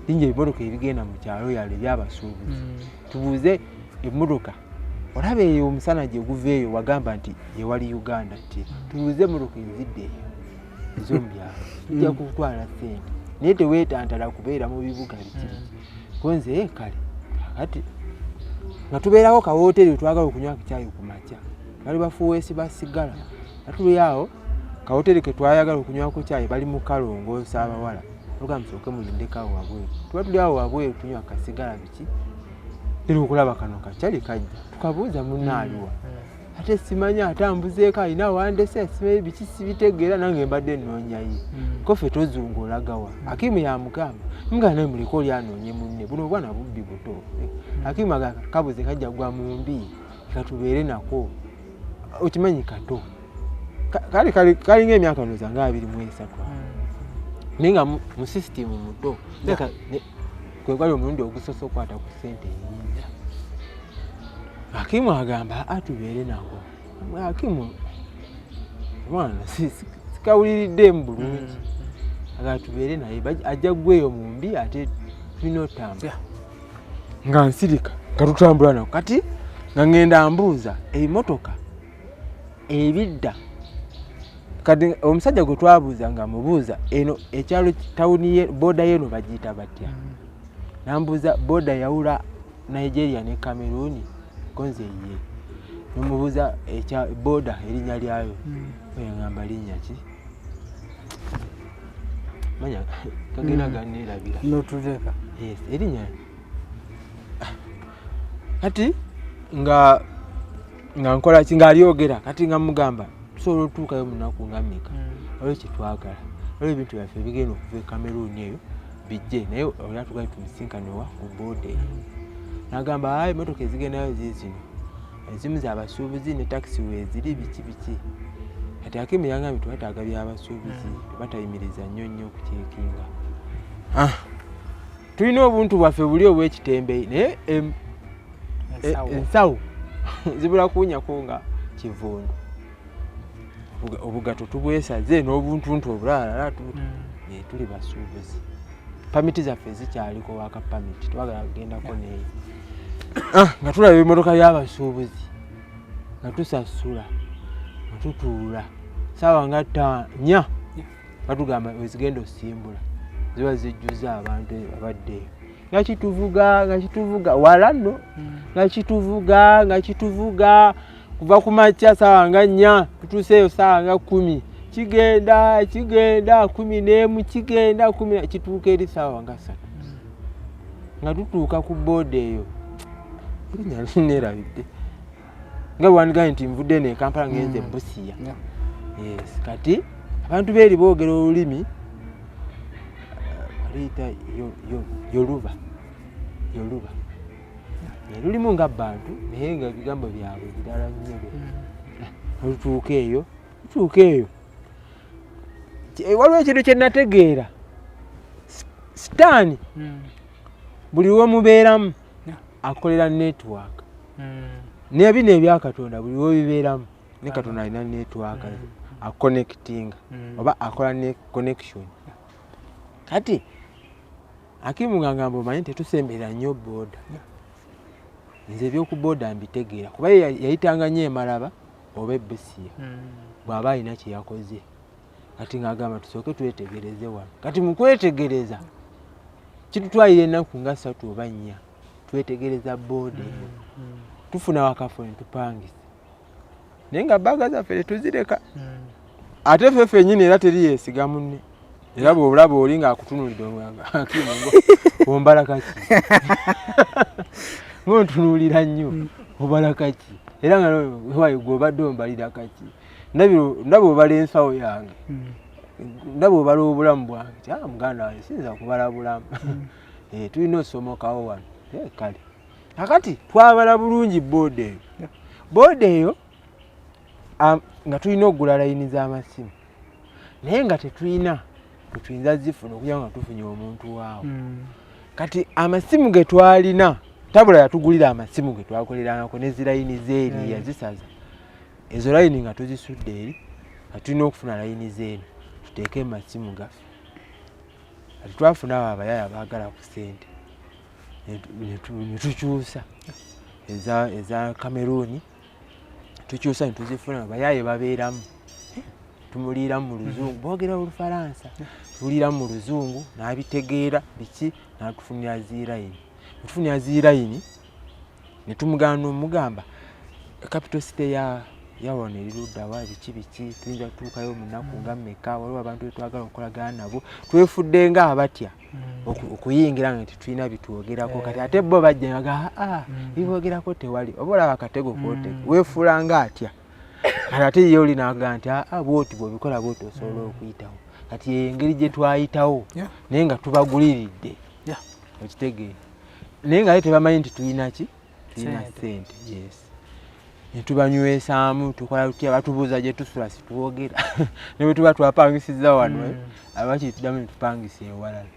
linnya ebimotoka ebigenda mu kyalo yalo ebyabasuubuzi. Tubuuze emmotoka, olaba eyo omusana gye guva eyo, wagamba nti yewali Uganda, nti tubuuze emmotoka ezidde eyo ez'omu byalo, tujja kutwala sente, naye teweetantala kubeera mu bibuga biki biki." Ko nze, "Eh, kale." Kakati nga tubeerako kawooteri wetwagala okunywa kyayi ku makya, bali bafuweesi ba sigala, nga tuli awo kawooteri ke twayagala okunywako kyayi, bali mu kalongoosa abawala, luga, "Musooke mulindeko awo wabweru." Tuba tuli awo wabweru tunywa kasigala biki, era okulaba kano kakyali kajja, tukabuuza, "Munnaaliwa?" "Ate simanyi, atambuzeeko, alina wandese, simanyi biki, sibitegeera, nange mbadde nnoonya ye." Ko ffe tozunga, olagawa? Akimu yamugamba, mugamba, "Naye muleke oli anoonye munne, buno obwana bubbi buto." Akimu agamba, "Kabuze kajja gwa mu mbi, katubeere nako, okimanyi kato." Kali kalinga emyaka ndowooza nga 23, naye nga mu sisitimu muto. Kwe gwali omulundi ogusoose okukwata ku ssente ennyingi. Akimu agamba, "Atubeere nako." Akimu mwana sikawuliriddemu bulungi, agamba, "Tubeere naye, ajja gweyo mu mbi, ate tulina otambula." Nga nsirika, nga tutambula nako. Kati nga ŋŋenda mbuuza ebimotoka ebidda. Kati omusajja gwe twabuuza nga mubuuza eno ekyalo tawuni ye boda yeno bagiyita batya? Nambuuza boda yawula Nigeria ne Cameroon konze ye. Nomubuuza ekya boda erinnya lyayo. Oyo ngamba linnya ki? Manya kagenda ganneerabira. Notuleka. Yes, erinnya. Kati nga nga nkola ki ng'alyogera kati nga mugamba tusobola otuukayo mu nnaku nga mmeka, waliwo kyetwagala, waliwo ebintu byaffe ebigenda okuva e Cameroon eyo bijje, naye oli atugambye tumusinkane wa ku booda eyo. N'agamba ayi emotoka ezigendayo ziizino, ezimu zabasuubuzi ne takisi weeziri biki biki. Kati Akimu yangambye twetaaga byabasuubuzi batayimiriza nnyo nnyo okucekinga. Ah, tulina obuntu bwaffe buli obw'ekitembeyi naye ensawo zibula kuwunyako nga kivundu, obugato tubwesaze n'obuntuntu obulalala tuli basuubuzi, pamiti zaffe zikyaliko waka pamiti twagala kugendako neyo. Ah, nga tulaba ebimotoka by'abasuubuzi nga tusasula nga tutuula saawa nga nya batugamba wezigenda osimbula ziba zijjuza abantu abadde eyo nga kituvuga nga kituvuga wala nno nga kituvuga nga kituvuga kuva ku makya saawa nga 4 tutuuseeyo saawa nga 10, kigenda kigenda 11 kigenda 10 kituuka eri saawa nga 3 nga tutuuka ku booda eyo. Erinnya nerabidde nga bwandigaye nti nvudde eno e Kampala ngenze Busia. Yes, kati abantu beeri boogera olulimi baluyita Yoluba Yoluba, lulimu nga bantu naye nga ebigambo byabwe birala nnyo. Olutuuka eyo tutuuka eyo waliwo ekintu kye nategeera, sitaani buli lwomubeeramu akolera network, nebino ebyakatonda buli lwobibeeramu ne Katonda alina network aconnectinga oba akola ne connection. Kati Akimu nga ngamba omanyi tetusemberera nnyo booda, nze ebyoku booda mbitegeera kuba ye yayitanga nnyo emalaba oba ebusiya bw'aba alina kye yakoze. Kati ng'agamba tusooke twetegereze wano. Kati mu kwetegereza kitutwalira ennaku nga 3 oba 4 twetegereza booda eyo, tufuna wakafo ne tupangisa, naye nga baaga zaffe tetuzireka ate ffe ffennyini era teri yeesiga munne. Era bw'olaba oli ng'akutunuulidde ombala kaki ng'ontunuulira nnyo obala kaki, era nga wayi gwe obadde ombalira kaki, ndaba obala ensawo yange, ndaba obala obulamu bwange ti ah, muganda wange siyinza kubala bulamu, tulina osomokawo wano. Kale kakati twabala bulungi booda eyo, booda eyo nga tulina okugula layini z'amasimu naye nga tetulina tetuyinza zifuna okugira nga tufunye omuntu waawo. Kati amasimu ge twalina tabula yatugulira amasimu ge twakolerangako ne zirayini zeeri yazisaza ezo layini nga tuzisudde eri, nga tulina okufuna layini zeeno tuteeke mu masimu gaffe. Kati twafuna abo abayaya baagala ku ssente ne tukyusa eza Cameroon, tukyusa ne tuzifuna bayaye babeeramu tumuliiramu mu luzungu, boogera olufalansa, tuliiramu mu luzungu n'abitegeera biki n'atufunira zirayini, netufunira zirayini ne tumugaana omugamba capital city ya yawano eri luddawa biki biki tuyinza kutuukayo mu nnaku nga mmeka, waliwo abantu betwagala okukolagana nabo, twefudde nga abatya okuyingira nga tetulina bitwogerako. Kati ate bo bajja baga aa biboogerako tewali, oba olaba akatego kote weefuula nga atya. Kati ate ye oli n'agamba nti aa bwoti bw'obikola bwoti osobola okuyitawo. Kati yeyo engeri gye twayitawo naye nga tubaguliridde okitegeera, naye nga ye tebamanyi nti tulina ki, tulina ssente. Yes, netubanywesaamu tukola tutya, batubuuza gye tusula situwogera ne bwe tuba twapangisiza wano abakiri tuddamu netupangisa ewalala.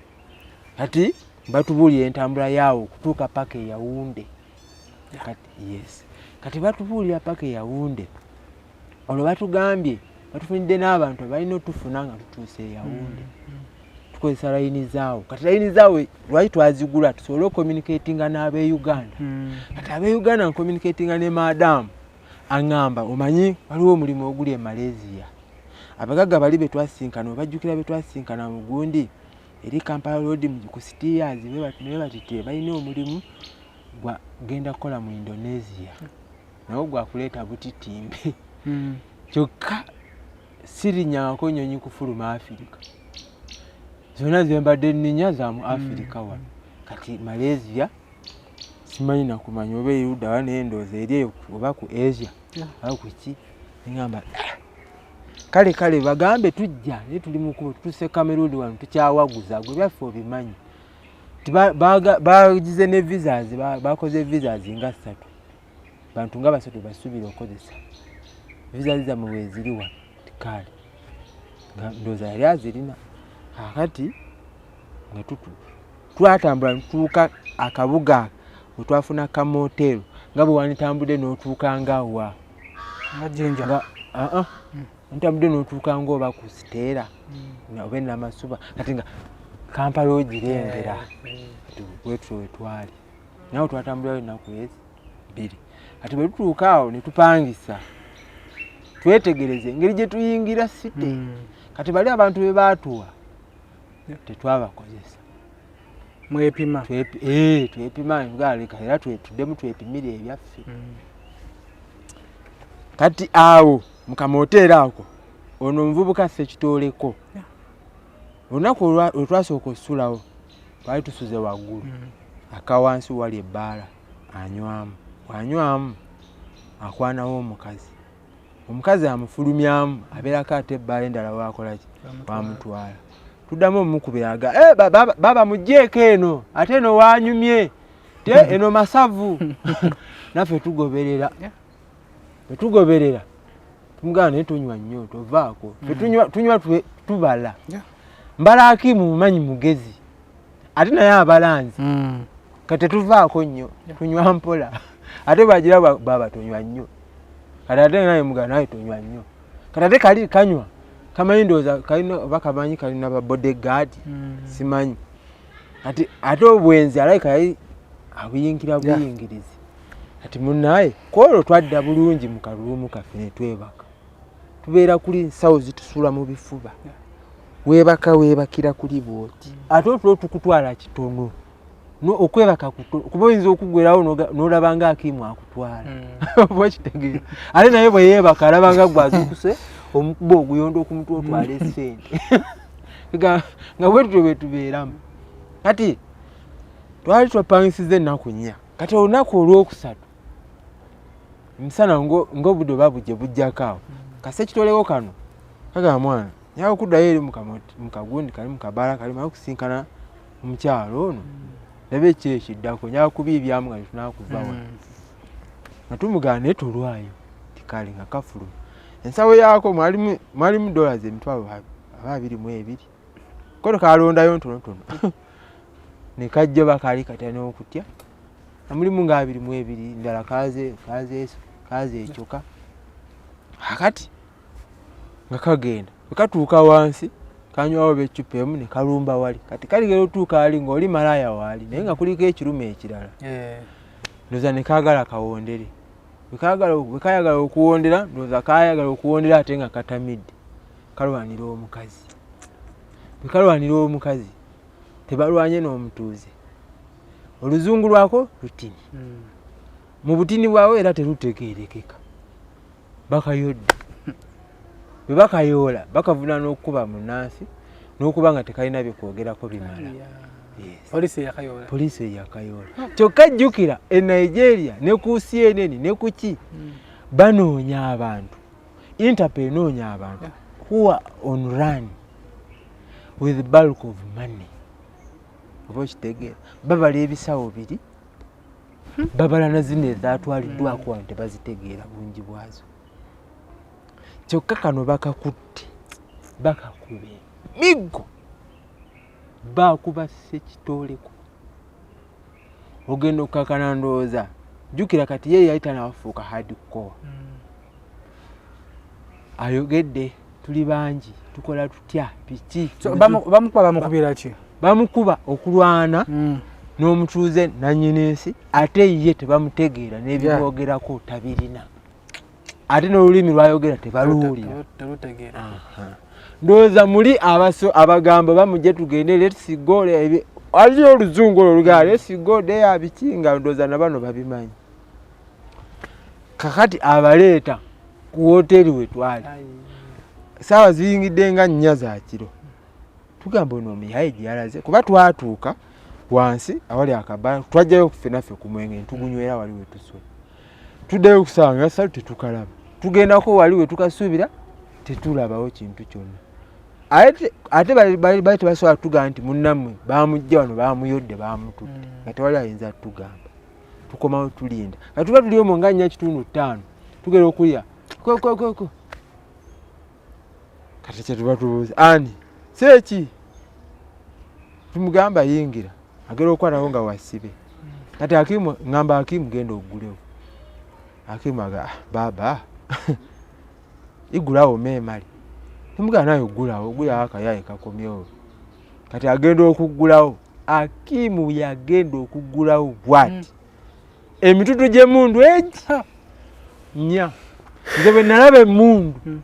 Kati batubuulira entambula yaawo okutuuka paka e Yawunde. Kati yes, kati batubuulira paka e Yawunde, olwo batugambye batufunidde n'abantu abalina otufuna nga tutuuse e Yawunde, tukozesa layini zaawo. Kati layini zaawo lwaki twazigula? Tusobole ocommunicatinga n'ab'e Uganda. Kati ab'e Uganda ncommunicatinga ne maadamu aŋŋamba omanyi waliwo omulimu oguli e Malaysia. Abagagga bali be twasinkana, obajjukira be twasinkana mu gundi eri Kampala Road ku Steers, bwe batite balina omulimu gwa genda kukola mu Indonesia, nawo gwakuleeta butitimbe. Kyokka sirinyangako nnyonyi kufuluma Afirika, zonna ze mbadde nninya za mu Afirika wano. Kati Malaysia simanyi nakumanya oba erudda wa, naye ndowooza eri eyo oba ku Asia oba ku ki. Neŋŋamba, "Ah, kale kale bagambe tujja, naye tuli mukubo, tutuse Cameroon wano tukyawaguza, gwe byaffe obimanyi." Ti bagize ne visas, bakoze visas nga ssatu, bantu nga basatu basuubira okukozesa visas zammwe weeziri wano. Ti kale, nga ndowooza yali azirina. Kakati nga twatambula netutuuka akabuga we twafuna kamotel, nga bwe wanditambudde n'otuuka nga wa Nga Jinja. Nga aa, ntambudde n'otuuka nga oba ku Siteera oba enamasuba, kati nga Kampala ogirengera. Kati bwetutyo wetwali nawe, twatambulayo ennaku ezi 2. Kati bwe tutuuka awo ne tupangisa, twetegereze engeri gye tuyingira city. Kati bali abantu be baatuwa tetwabakozesa. Mwepima. Twepima leka era tuddemu twepimire ebyaffe. Kati awo mukamoteera ako, ono omuvubuka Ssekitooleko, olunaku lwe twasooka osusulawo twali tusuze waggulu, akawansi wali ebbaala, anywamu, bw'anywamu akwanawo omukazi, omukazi amufulumyamu, abeerako ate ebbaala endala wakolaki, wamutwala. Tuddamu omukubira aga, "Eh, baba mugjeeko eno, ate eno wanyumye te eno masavu." Naffe tugoberera, bwe tugoberera tumugamba, "Naye tonywa nnyo, tovaako." Ffe tunywa tubala. Mbala Akimu mumanyi mugezi, ate naye abalanzi. Kati tetuvaako nnyo, tunywa mpola, ate bagira baba tonywa nnyo. Kati ate naye mugamba, "Naye tonywa nnyo." Kati ate kali kanywa kamanyi, ndowooza kalina oba kamanyi kalina ba bodyguard, simanyi. Kati ate obwenzi alabika yali abuyingira buyingirizi. Kati munaye kwolwo twadda bulungi mu kaluumu kaffe ne twebaka. Tubeera kuli nsawo zitusula mu bifuba, weebaka weebakira kuli bwoti, ate otulo tukutwala kitono. No, okwebaka kutono kuba oyinza okugwerawo n'olaba nga Akimu akutwala, oba okitegeera. Ate naye bwe yeebaka alaba nga gwe azukuse omukuba oguyondo okumutwa otwala esente. Nga bwe tutyo bwe tubeeramu. Kati twali twapangisiza ennaku 4. Kati olunaku olwokusatu emisana ng'obudde oba bujje bujjako awo, kasekitoleko kano kagamba, "Mwana, nyawe okuddayo eri mu kagundi kali mu kabaala kali mala okusinkana omukyalo ono, laba eki ekiddako, nyawe kubiibyamu nga tetunakuva wano." Nga tumugamba, "Naye tolwayo." Tikale nga kafuluma ensawo yaako mwalimu dollars emitwalo aba 22, kono kalondayo ntonotono ne kajja bakaali katya n'okutya nga mulimu nga 22, ndala kaze kaze kaze ekyoka. Akati nga kagenda, bwe katuuka wansi kanywawo beccupa emu ne kalumba wali. Kati kaligera otuuka ali ng'oli malaaya waali, naye nga kuliko ekirume ekirala. Ndowooza ne kaagala kawondere. Bwe kayagala okuwondera, ndowooza kayagala okuwondera ate nga katamidde, kalwanira omukazi. Bwe kalwanira omukazi, tebalwanye n'omutuuze, oluzungu lwako lutini, mu butini bwawe era terutegeerekeka. Bakayodde, bwe bakayoola bakavuna n'okukuba munansi n'okuba nga tekalina byekwogerako bimala. Yes. Poliisi eyakayoola. Poliisi eyakayoola. Kyokka jjukira e Nigeria ne ku CNN ne ku ki, banoonya abantu, Interpol enoonya abantu who are on run with bulk of money, oba okitegeera. Babala ebisawo biri, babala na zino ezatwaliddwako wano, tebazitegeera bungi bwazo. Kyokka kano bakakutte, bakakuba emiggo, bakuba Ssekitooleko. Ogenda okukakana, ndowooza jjukira kati ye yali tanafuuka hardcore. Ayogedde, tuli bangi, tukola tutya, biki? So, bamukuba bamukubira ki? Bamukuba okulwana n'omutuuze nannyini nsi, ate ye tebamutegeera n'ebimwogerako tabirina. Ate n'olulimi lwayogera tebaluwulira. Ndowooza muli abaso abagamba bamujje tugende, let's go, aliyo oluzungu olwo olugamba let's go there biki, nga ndowooza na bano babimanyi. Kakati abaleeta ku woteeri we twali, saawa ziyingidde nga 4 za kiro, tugamba ono omuyaye gye yalaze, kuba twatuuka wansi awali akabala, twajjayo ffe naffe ku mwenge ntugunywera wali we tusula, tuddayo okusaawa nga 3 tetukalaba, tugendako wali we tukasuubira tetulabawo kintu kyonna. Ate bali tebasobola tugamba nti munnammwe bamujja wano bamuyodde bamututte, nga tewali ayinza tugamba. Tukomawo tulinda, nga tuba tuli omwo nga 4.5 tugera okulya kokokoko. Kati kyetuba tubuuza ani seeki, tumugamba yingira, agera okukwatako nga wasibe. Kati Akimu ngamba Akimu genda oggulewo. Akimu aga baba igulawo meemali, nemugamba naye oggulawo, oggulawo akayaye kakomyewo. Kati agenda okuggulawo, Akimu yagenda okuggulawo bwati emitutu gy'emmundu egi 4. Nze bwe nalaba emmundu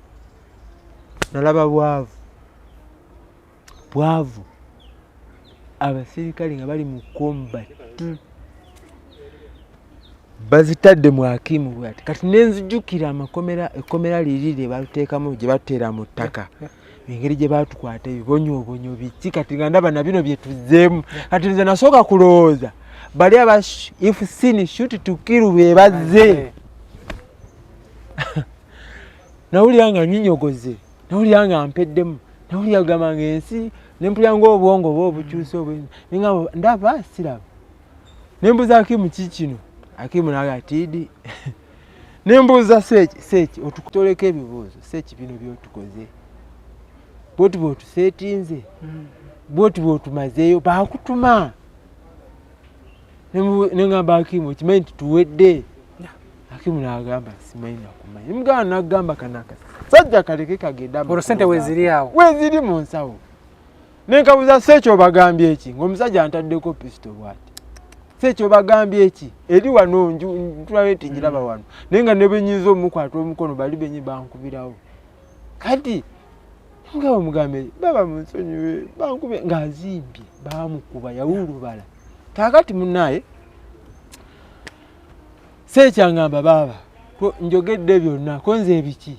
nalaba bwavu bwavu, abasirikale nga bali mu combat bazitadde mu Akimu bwati. Kati nenzijukira amakomera, ekkomera liri lye baluteekamu gye batuteera mu ttaka, engeri gye baatukwata ebibonyoobonyo biki, kati nga ndaba na bino bye tuzzeemu. Kati nze nasooka kulowooza bali aba if seen shoot to kill be bazze. Nawulira nga nyinyogoze, nawulira nga mpeddemu, nawulira gamba nga ensi nempulira ng'obwongo oba obukyuse obwenzi, nengamba ndaba siraba. Nembuuza Akimu ki kino, Akimu naga tiidi. Nembuuza seeki, seeki otukutoleko ebibuuzo, seeki bino byotukoze bwoti bwotuseetinze bwoti bwotumazeeyo baakutuma. Nengamba Akimu okimanyi nti tuwedde. Akimu n'agamba simanyi nakumanya. Nemugamba nagamba kano akasajja kaleke kagende. Olwo ssente weeziri awo? Weeziri mu nsawo. Nenkabuza seeki obagambye eki, ng'omusajja antaddeko pisito bwati. Seeki obagambye eki, eri wano ntulayo nti ngiraba wano, naye nga ne bwe nnyinza omukwata omukono bali benyi bankubirawo. Kati nga omugambe baba munsonyiwe bankubye, ng'azimbye baamukuba yawulubala. Kaakati munnaye seeki angamba baaba njogedde byonna, ko nze ebiki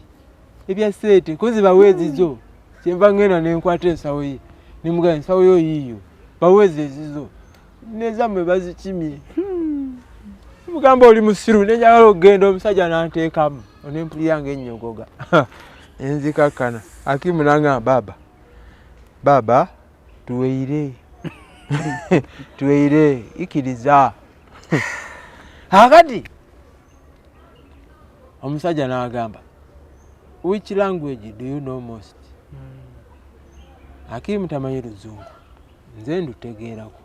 ebya ssente ko nze baweezizo, kyenva ngenda nenkwata ensawo ye nemugamba ensawo yo yiiyo baweezi ezizo nezammwe bazikimye. Mugamba oli musiru, nenjagala okugenda omusajja nanteekamu onempulira nga ennyogoga enzikakkana. Akimu nangamba baba baba tuweire tuweire ikiriza. Akati omusajja n'agamba which language do you know most? Akimu tamanyi luzungu, nze ndutegeerako.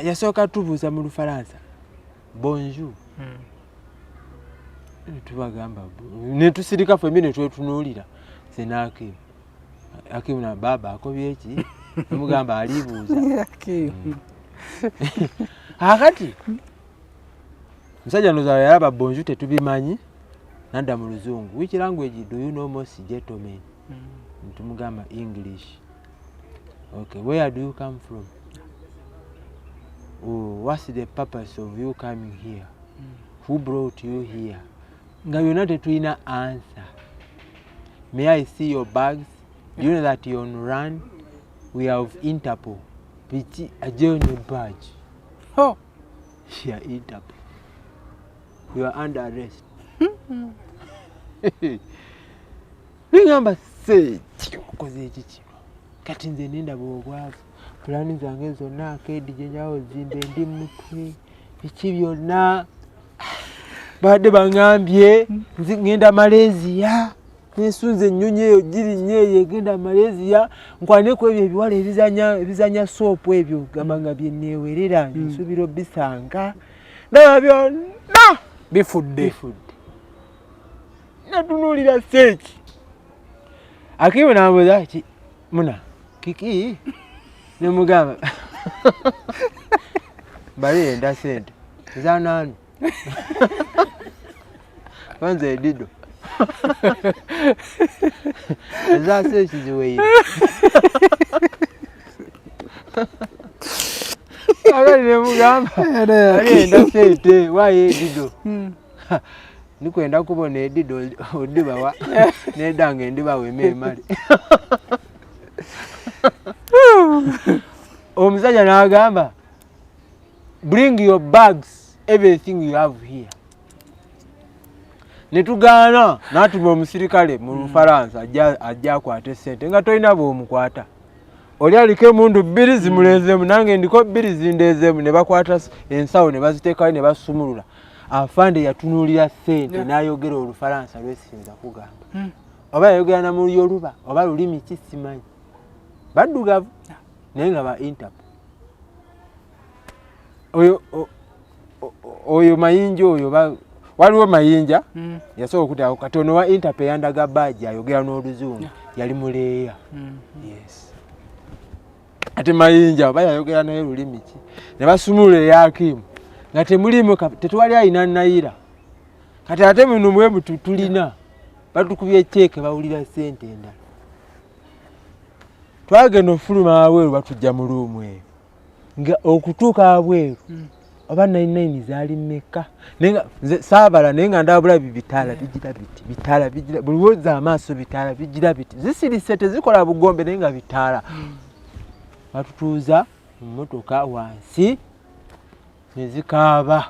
Yasooka tubuuza mu Lufalansa bonjour, tubagamba netusirika ffembi netwetunuulira nze n'Akimu. Akimu na baba akobye eki, nemugamba alibuuza. Akati musajja ndowooza yalaba bonjour tetubimanyi, nadda mu luzungu, which language do you know most gentlemen? Ntumugamba English. Okay, where do you come from? Oh, what's the purpose of you coming here? Who brought you here? Nga byonna tetulina answer. May I see your bags? Do you know that you're on run? We have Interpol. Biki ajeyo ne badge. Oh. Ya Interpol. You are under arrest. Ningamba seeki okoze eki kino. Kati nze nendaba obwavu, pulaani zange zonna akeedi gye njawo zimba endi mutwe biki byonna babadde baŋambye nze ŋŋenda Malaysia, nensunze ennyonyi eyo girinnye eyo egenda Malaysia nkwane ku ebyo ebiwala ebizanya soopu ebyo gamba nga bye neewerera nsuubira obisanga, ndaba byonna bifudde bifudde. Natunuulira seeki Akimu nambuuza ki muna kiki, nemugamba bali enda sente ezanaani banze edido. Ezaasa ekiziweire. Akali nemugamba alienda sente wayo edido nikwenda kubona edido odibawa nedange ndibawa ememale. Omusajja n'agamba bring your bags, everything you have here. Netugaana n'atuma omusirikale mu Lufalansa ajja akwate sente nga tolina bw'omukwata. Oli aliko emundu 2 zimulezeemu nange ndiko 2 zindezeemu, ne bakwata ensawo ne baziteekayo ne basumulula. Afande yatunuulira sente n'ayogera Olufalansa lwesinza kugamba. Oba yayogera na mu Yoruba oba lulimi ki simanyi. Baddugavu naye nga ba Interpol. Oyo Mayinja oyo waliwo Mayinja yasobola okutako katono wa Interpol yandaga badge ayogera n'Oluzungu yali muleeya. Yes. Ate Mayinja oba yayogera naye lulimi ki ne basumulula eyakimu nga temulimu tetwali alina nayira. Kati ate muno mwe tulina batukubye ceeke bawulira sente endala. Twagenda ofuluma awweru batujja mu ruumu eyo nga okutuuka awweru oba 99 zaali mmeka naye nga nze saabala naye nga ndaba bulabi bitaala bigira biti bitaala bigira buli lwozza amaaso bitaala bigira biti zisirise tezikola bugombe naye nga bitaala. Batutuuza mu mmotoka wansi ne zikaaba.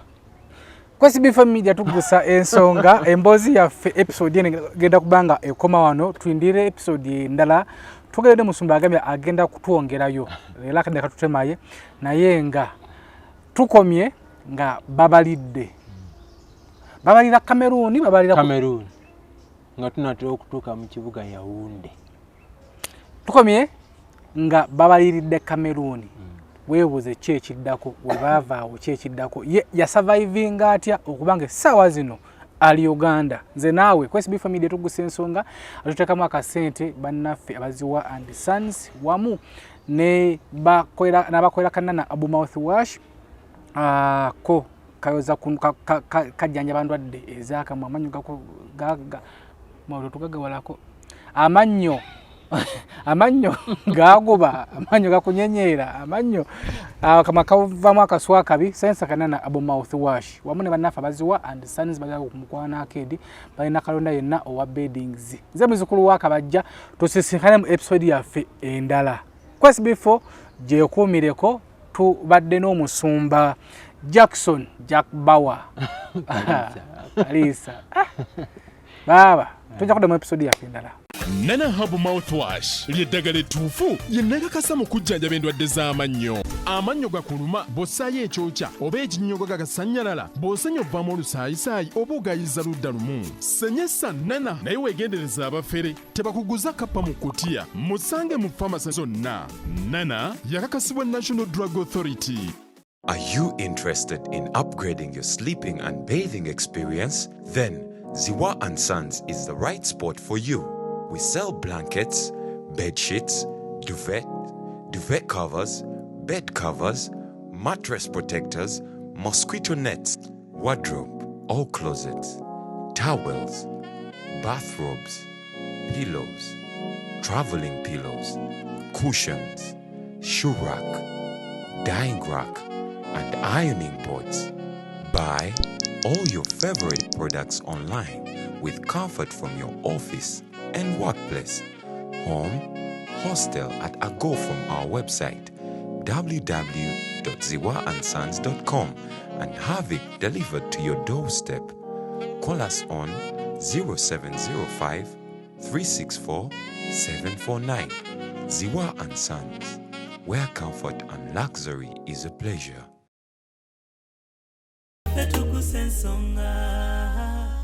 Kwesi Before Media tugusa ensonga emboozi yaffe episode eno egenda kuba nga ekoma wano, tulindire episode endala. Twogedde musumba agambye agenda kutwongerayo era akadde katutemaye, naye nga tukomye nga babalidde babalira Cameroon, babalira Cameroon nga tunatera okutuuka mu kibuga Yaounde. Tukomye nga babaliridde Cameroon. Weebuuze ki ekiddako, we baava awo ki ekiddako, ye yasurvivinga atya okubanga essaawa zino ali Uganda. Nze naawe Kwesi Before Media tugusa ensonga, atuteekamu akasente bannaffe abaziwa and Sons wamu n'abakolera Kanana Abu Mouthwash ko kayoza kajjanjaba ndwadde ez'akamwa, amannyo tugagawalako amannyo amannyo gagoba, amannyo gakunyenyeera, amannyo akamwa kavamu akaswa akabi. Sensa Kanana Abu Mouthwash wamu ne bannaffe abaziwa and Sons bagala ku Mukwano Arcade, balina kalonda yenna owa beddings. Nze muzukulu wa Kabajja, tusisinkane mu episode yaffe endala. Kwesi Before gyekuumireko, tubadde n'omusumba Jackson Jack Bauer Kalisa. Baaba tujja kudda mu episode yaffe endala. Nana Herbal Mouthwash ly'eddagala ettuufu lye nakakasa mu kujjanjaba endwadde z'amannyo. Amannyo gakuluma bw'ossaayo ekyokya oba ekinnyogo gagasannyalala, bw'osenya ovaamu olusaayisaayi oba ogayiza ludda lumu. Senyesa Nana naye weegendereza abafere tebakuguza kappa mu kutiya. Musange mu famasi zonna. Nana yakakasibwa National Drug Authority. Are you interested in upgrading your sleeping and bathing experience? Then Ziwa and Sons is the right spot for you. We sell blankets, bed sheets, duvet, duvet covers, bed covers, mattress protectors, mosquito nets, wardrobe or closets, towels, bathrobes, pillows, traveling pillows, cushions, shoe rack, dyeing rack, and ironing boards. Buy all your favorite products online with comfort from your office and workplace, home, hostel at a go from our website www.ziwaandsons.com and have it delivered to your doorstep. Call us on 0705 364 749. Ziwa and Sons, where comfort and luxury is a pleasure. Tugusa ensonga.